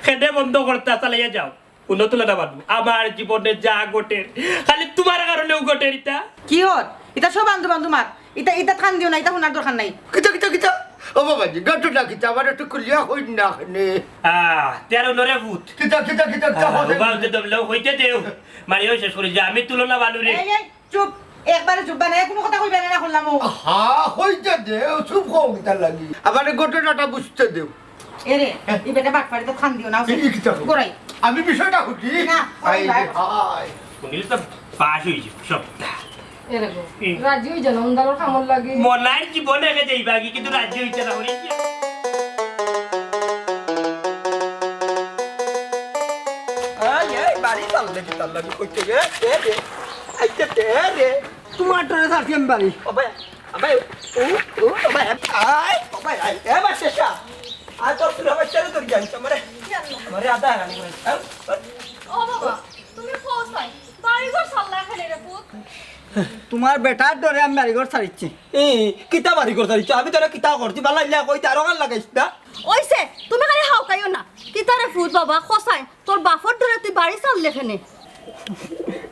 খেদে বন্ধ করতা, চালাইয়া যাও। উন্নত তুলে না বানু। আমার জীবনে যা ঘটের, খালি তোমার কারণেউ ঘটের ইতা। কি হর? ইতা সব আন্দু বান্দু মাত। ইতা, ইতা কান দিও না, ইতা হুনার দরকার নাই। কিতা, কিতা, কিতা? ও বাবাজি, ঘটনা কিতা? আমার একটু খুলিয়া কইন না কেনে। আহ, তেরো নরে ভূত। কিতা, কিতা, কিতা, কিতা? আহ, ওবা, ওতে দম লও, কইতে দেও। মারিও শেষ করি যে আমি তুলনা বানু রে। এই, এই, চুপ। একবারে চুপ, বানাইয়া কোনো কথা কইবা না, না করলাম ও। হা, কইতে দেও, চুপ কও কিতার লাগি। আমারে ঘটনাটা বুঝতে দেও। এরে, ই বেটা বাটপারে তো খান দিও না, এই, এই কিতা কও? করাই। আমি বিষয়টা বুঝি। না, করাই হায় রে ভাই। হায়। শুনিস তো, পাশ হইছে সবটা। এরে গো, কি? রাজি হই জানো, উন্দালর কামর লাগি। মনার জীবনে একে যাইবা কি, কিন্তু রাজি হইতে না, হইছে। আয়, এই বাড়ি চাললে কিতার লাগি কইতে রে, এ রে, আইতে দে রে। তোমার ডরে ছাড়ছি আমি বাড়ি। ও ভাই, ও ভাই, ও, ও, ও ভাই, আয়, ও ভাই, আয়, এ ভাই, শেষা। আয়, তোর পুরা বাচ্চারে ধরি আনছে, আমারে, আমারে আধা হারানি করে। আয়, আয়। ও বাবা, তুমি কোথায়? বাড়ি ঘর সাল্লা খেলে রে পুত। তোমার বেটার ডরে আমি বাড়ি ঘর ছাড়িচ্ছি। এ, কিতা বাড়ি ঘর ছাড়িচ্ছ? আমি তোরে কিতা করছি? বালা ইলা কইতে আরো গান লাগাইছ না? ওইছে, তুমি খালি হাউকাইও না। কিতা রে পুত বাবা, কোথায়? তোর বাপর ডরে তুই বাড়ি ছাড়লে কেনে?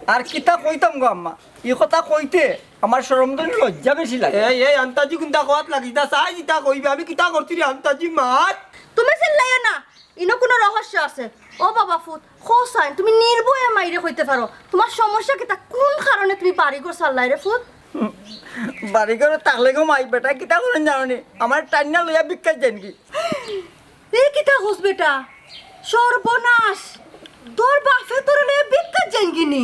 আর কিতা কইতাম গো আম্মা? ই কথা কইতে আমার শরম তো লজ্জা বেশি লাগে। এই, এই, আন্তাজি কুন্তা কওয়াত লাগিস না, চাই জিতা কইবে, আমি কিতা করছি রে আন্তাজি মাত? তুমি চিল্লাইও না, ইনো কোনো রহস্য আছে? ও বাবা ফুত, কও চাইন, তুমি নির্ভয়ে মাইরে কইতে পারো, তোমার সমস্যা কিতা, কোন কারণে তুমি বাড়ি ঘর ছাড়লাই রে ফুত? বাড়ি ঘর থাকলে গো মাই, বেটা কিতা করেন জানো নি? আমার টাইনা লইয়া ভিক্ষা যাইন কি? এই কিতা কস বেটা? সর্বনাশ! তোর বাপে তোর লইয়া ভিক্ষা যাইন কি নি?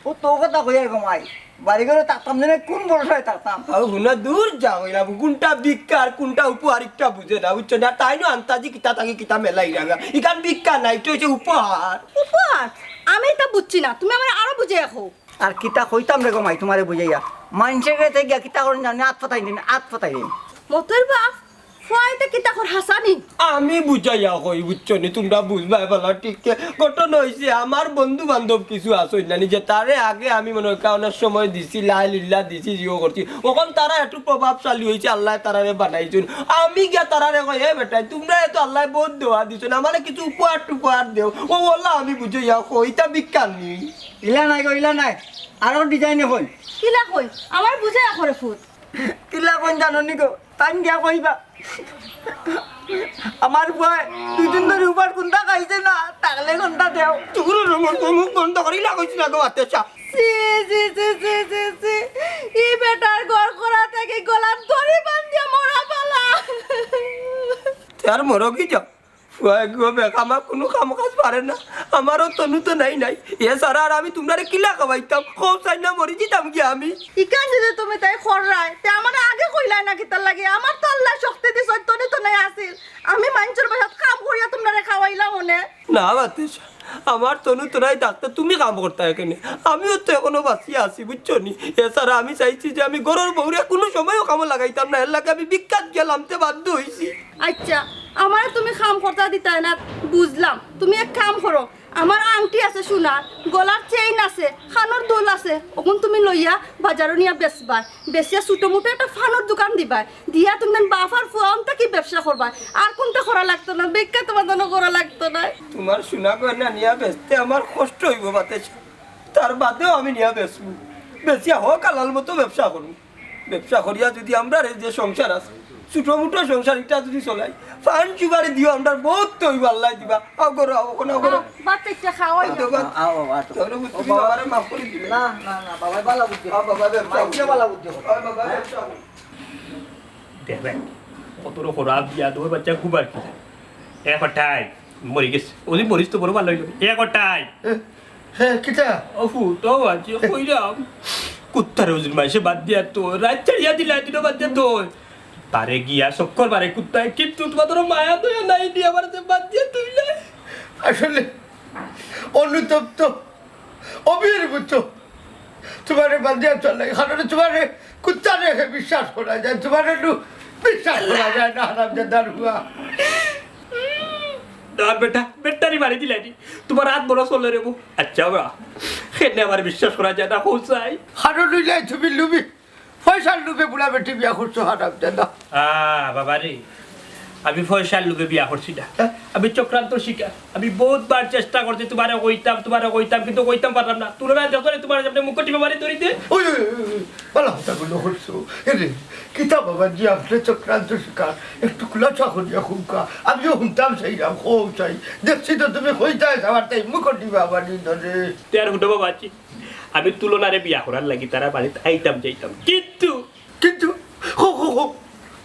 ও তো কথা কইয়ার গো মাই। বাড়ি ঘরো থাকতাম জানে, কোন ভরসায় থাকতাম? আও হুনা, দূর যাও, এরা কোনটা ভিক্ষা আর কোনটা উপহার, একটা বুঝে না, বুঝছো না? তাইন আন্তাজি কিতা থাকি কিতা মেলাইরা। ইখান ভিক্ষা নায়, ইটা অইছে উপহার। উপহার? আমি ইতা বুঝছি না, তুমি আমারে আরো বুঝাইয়া কও। আর কিতা কইতাম রে গো মাই, তুমারে বুঝাইয়া? মাইনষের গেছে গিয়া কিতা করইন জানো নি? আত ফাতাইন, আত ফাতাইন। মতইর বাপ, ফুয়াইতে কিতা কর হাসানি? আমি বুঝাইয়া কই, বুঝছো নি? তুমরা বুঝবায় ভালা ঠিক। ঘটনা অইছে, আমার বন্ধু বান্ধব কিছু আছইন না নি, যে তারে আগে আমি মনে অয় অনেক সময় দিছি, লাই লিল্লা দিছি, জিও করছি। অখন তারা একটু প্রভাবশালী অইছে, আল্লায় তারারে বানাইছইন। আমি গিয়া তারারে কই, "এ বেটাইন, তুমরারে তো আল্লায় বউত দোয়া দিছইন, আমারে কিছু উপহার টুপহার দেও।" ও ওলা আমি বুঝাইয়া কই, ইতা ভিক্ষা নি। ইলা নায় গো, ইলা নায়, আরো design-এ কই। কিলা কই? আমারে বুঝাইয়া কও রে ফুত। কিলা কইন জানো নি গো? তাইন গিয়া কইবা, আমার ফুয়ায় দুই দিন ধরি উবার কুন্তা খাইছে না, থাকলে কুন্তা দেও। চুগুরু রুমুর মুখ বন্ধ করি লাগাইছি না গো, আতে চা। ছি, ছি, ছি, ছি, ছি, ছি। ই বেটার ঘর করা থাকি গলাত দড়ি বান্ধিয়া মরা ভালা। তে আর মরো কি যাও? ফুয়া এগু বেকামা কুনু কাম কাজ পারে না। আমারও তনু তো নাই নাই। এ ছাড়া আর আমি তুমরারে কিলা খাওয়াইতাম? কও চাই না মরি যিতাম গিয়া আমি। ইখান যদি তুমি তাই কররায়, তে আমারে আগে কইলায় না কিতার লাগি? আমার তো আল্লায় শক্তি দিছইন, তনু তো নাই আছিল। আমি মাইনষর বাসাত কাম করিয়া তুমরারে খাওয়াইলাম অনে। না বাতেশা, আমার তনু তো নাই থাকতে তুমি কাম করতায় কেনে? আমিও তো এখনো বাঁচিয়া আছি, বুঝছো নি? এ ছাড়া আমি চাইছি যে আমি ঘরর বউরে কুনু সময়ও কামো লাগাইতাম না, এর লাগি আমি ভিক্ষাত গিয়া লামতে বাধ্য অইছি। আইচ্ছা, আমারে তুমি কাম করতা দিতায় না, বুঝলাম। তুমি এক কাম করো, আমার আংটি আছে সোনার, গলার চেইন আছে, কানর দুল আছে, অগুন তুমি লইয়া বাজারো নিয়া বেচবায়, বেচিয়া ছোটো-মোটো একটা পানর দোকান দিবায়, দিয়া তুমি তান বাপ আর ফুয়া অন্তা কি ব্যবসা করবায়, আর কুন্তা করা লাগতো না, ভিক্ষা তুমার জন্য করা লাগতো না। তুমার সোনা গয়না নিয়া বেচতে আমার কষ্ট অইবো বাতেশা, তার বাদেও আমি নিয়া বেচমু, বেচিয়া হক হালাল মতো ব্যবসা করমু। ব্যবসা করিয়া যদি আমরার এই যে সংসার আছে, ছোটো-মোটো সংসার ইটা যদি চলাই, পান সুপারি দিও, আমরার বউত তো অইবো, আল্লায় দিবা। আও করো, আও, অখন আও করো। বাপ, পেটটা খাওয়াই আও, দাও। বাবা। আও, আও, আও। তাহলে তুমি বাবারে মাফ করি দিবে। না, না, না, বাবায় ভালা বুদ্ধি। আও, বাবা, ব্যবসা মাইনষে করো। ভালা বুদ্ধি করো। আও, বাবা, ব্যবসা করো। দেখ, দেখ, কত রকম রাত দিয়া দৌড় বাচ্চা খুব আর কি। এ কটাই, মরি গেছে। ওদি মরিস তো বড় ভালা অইলো। এ কটাই। এ, হে, কিতা? অফু, তো আছে, কইরাম। কুত্তারে ওজন মাইসে বাদ দিয়া তো, রাত ছাড়িয়া দিলা, দিনও বাদ দিয়া তো। বারে গিয়া চক্কর বারে কুত্তায়, কিন্তু তুমার ধরো মায়া দয়া নাই, দিয়া আমার যে বাদ দিয়া তুইলে। আসলে, অনুতপ্ত, অবির বুঝছো। তুমারে বাদ দিয়া চলে, কারণ তুমারে কুত্তারে বিশ্বাস করা যায়, তুমারে একটু বিশ্বাস করা যায় না, হারামজাদার ফুয়া। না বেটা, বেটারি মারি দিলাইনি। তুমার হাত বড় চলে রে বউ। আচ্ছা বা, কেনে আমার বিশ্বাস করা যায় না, কও চাই। হারো লইলাই তুমি লুবি। পয়সার লুবে বুড়া বেটি বিয়া করছো, হারামজাদা। আ, বাবা রে, আমি পয়সার লুবে বিয়া করছি না। হ্যাঁ? আমি চক্রান্ত শিকার। আমি বহুত বার চেষ্টা করছি তুমারে কইতাম, তুমারে কইতাম, কিন্তু কইতাম পারলাম না। তুলনায় দেখো রে, তুমার সামনে মুখ টিপা মারি ধরি দে। ওই, ওই, ওই, ওই, ভালা কথা বলো করছো। এ রে, কিতা বাবাজি, আপনি চক্রান্ত শিকার। একটু খুলাসা করিয়া কউক্কা। আমিও হুনতাম চাইরাম, কও চাই। দেখছি তো তুমি কইতায়, আমার তাই মুখ টিপা মারি ধরে। তে আর হুনো বাবাজি, আমি তুলনারে বিয়া করার লাগি তারার বাড়িত আইতাম যাইতাম, কিন্তু কিন্তু, হো, হো, হো,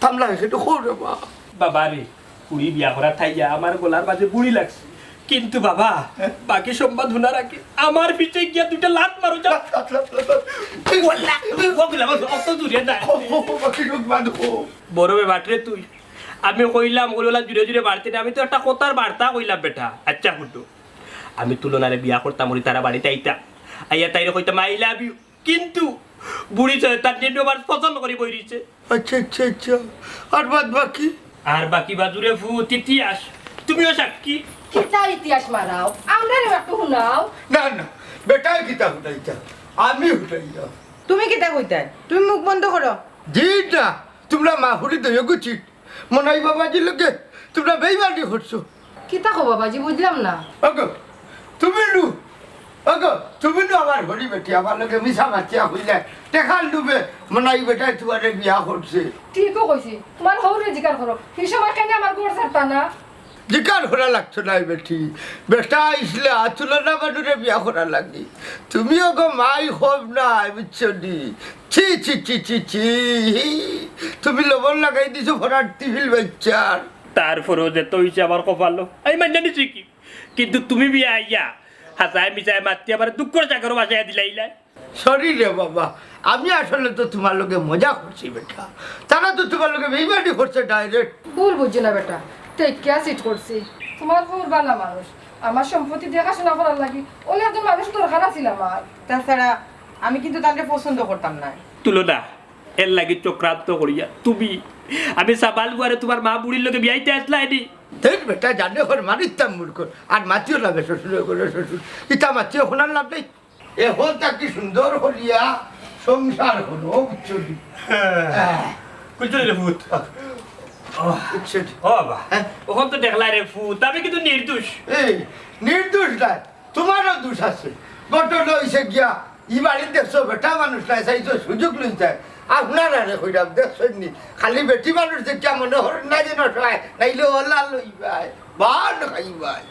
থামলা, একটু হো রে বা। বাবা রে, কুড়ি বিয়া করা থাইয়া আমার গলার মাঝে বুড়ি লাগছে। কিন্তু বাবা, হ্যাঁ? বাকি সংবাদ হুনার আগে আমার পিছে গিয়া দুইটা লাত মারো, যাও। লাত, লাত, লাত, লাত, লাত। ওয়াল্লা, ও গলা বন্ধ, অত দূরে না। হো, হো, হো, বাকি সংবাদ হো। বড় বেবাটরে তুই। আমি কইলাম, কইলাম জুরে জুরে বাড়তে না, আমি তো একটা কথার বার্তা কইলাম বেটা। আচ্ছা, হুনো। আমি তুলনারে বিয়া করতাম, ওরে তারার বাড়িত আইতাম। আইয়া তাইরে কইতাম, "I love you।" কিন্তু বুড়ি শয়তান যে আমার পছন্দ করি বই রইছে। আচ্ছা, আচ্ছা, আচ্ছা। আর বাদ বাকি? আর বাকি বাজুরে ফুত ইতিহাস। তুমিও সাক্ষী। কিতা ইতিহাস মারাও? আমরারেও একটু হুনাও। না, না, বেটায় কিতা হুনাইতা? আমি হুনাইয়া। তুমি কিতা কইতায়? তুমি মুখ বন্ধ করো। জি না, তুমরা মা হুরি দইও গুছি। মনাই বাবাজির লগে তুমরা বেইমানি করছো। কিতা কও বাবাজি, বুঝলাম না। ওগো, তুমি নু, ওগো, তুমি নু আমার হরি বেটি, আমার লগে মিছা মাতিয়া কইলে, টেকার লুবে মনাই বেটায় তুমারে বিয়া করছে। ঠিকও কইছি, তুমার হউরে জিকার করো, হি সময় কেনে আমার ঘর ছাড়তা না? জিকার করা লাগতো নায় বেটি, বেটা আইসলা তুলনা বানুরে বিয়া করার লাগি। তুমিও গো মাই কম নায়, বুঝছো নি? ছি, ছি, ছি, ছি, ছি। তুমি লবণ লাগাই দিছো ফরার টিফিল বাচ্চার। তারপরেও যেতা অইছে আমার কপালো, আমি মানিয়া নিছি কি? কিন্তু তুমি বিয়া আইয়া হাছায় মিছায় মাতি আমার দুঃখর সাগরো ভাসাইয়া দিলাইলায়। সরি রে বাবা, আমি আসলে তো তুমার লগে মজা করছি বেটা। তারা তো তুমার লগে বেইমানি করছে ডাইরেক্ট। ভুল বুঝছো না বেটা, তে কিয়া চিট করছি? তুমার হউর বালা মানুষ, আমার সম্পত্তি দেখাশোনা করার লাগি অলা একজন মানুষ দরকার আছিল আমার। তাছাড়া আমি কিন্তু তানরে পছন্দ করতাম না। তুলনা, এর লাগি চক্রান্ত করিয়া তুমি, আমি সাবাল বুয়ারে তুমার মা বুড়ির লগে বিয়াইতে আসলায়নি। ধুর বেটা, জানে হর মারিতাম মূর্খ। আর মাতিও না বে শ্বশুর করে শ্বশুর, ইতা মাতিও, হুনার লাভ নাই। এখন থাকি সুন্দর করিয়া সংসার করো, বুঝছো নি? হ্যাঁ। বুঝছো নি রে পুত? বুঝছো নি? ও বাবা, হ্যাঁ? অখন তো দেখলায় রে পুত, আমি কিন্তু নির্দোষ। এই, নির্দোষ নায়, তুমারও দোষ আছে। ঘটনা অইছে গিয়া, ই বাড়িত দেখছো বেটা মানুষ নায়, চাইছো সুযোগ লইতায়। আপনারারে কইরাম, দেখছইন নি, খালি বেটি মানুষ দেখিয়া মনে করইন না যেন সহায়, নাইলে অলা লইবায়, বান খাইবায়।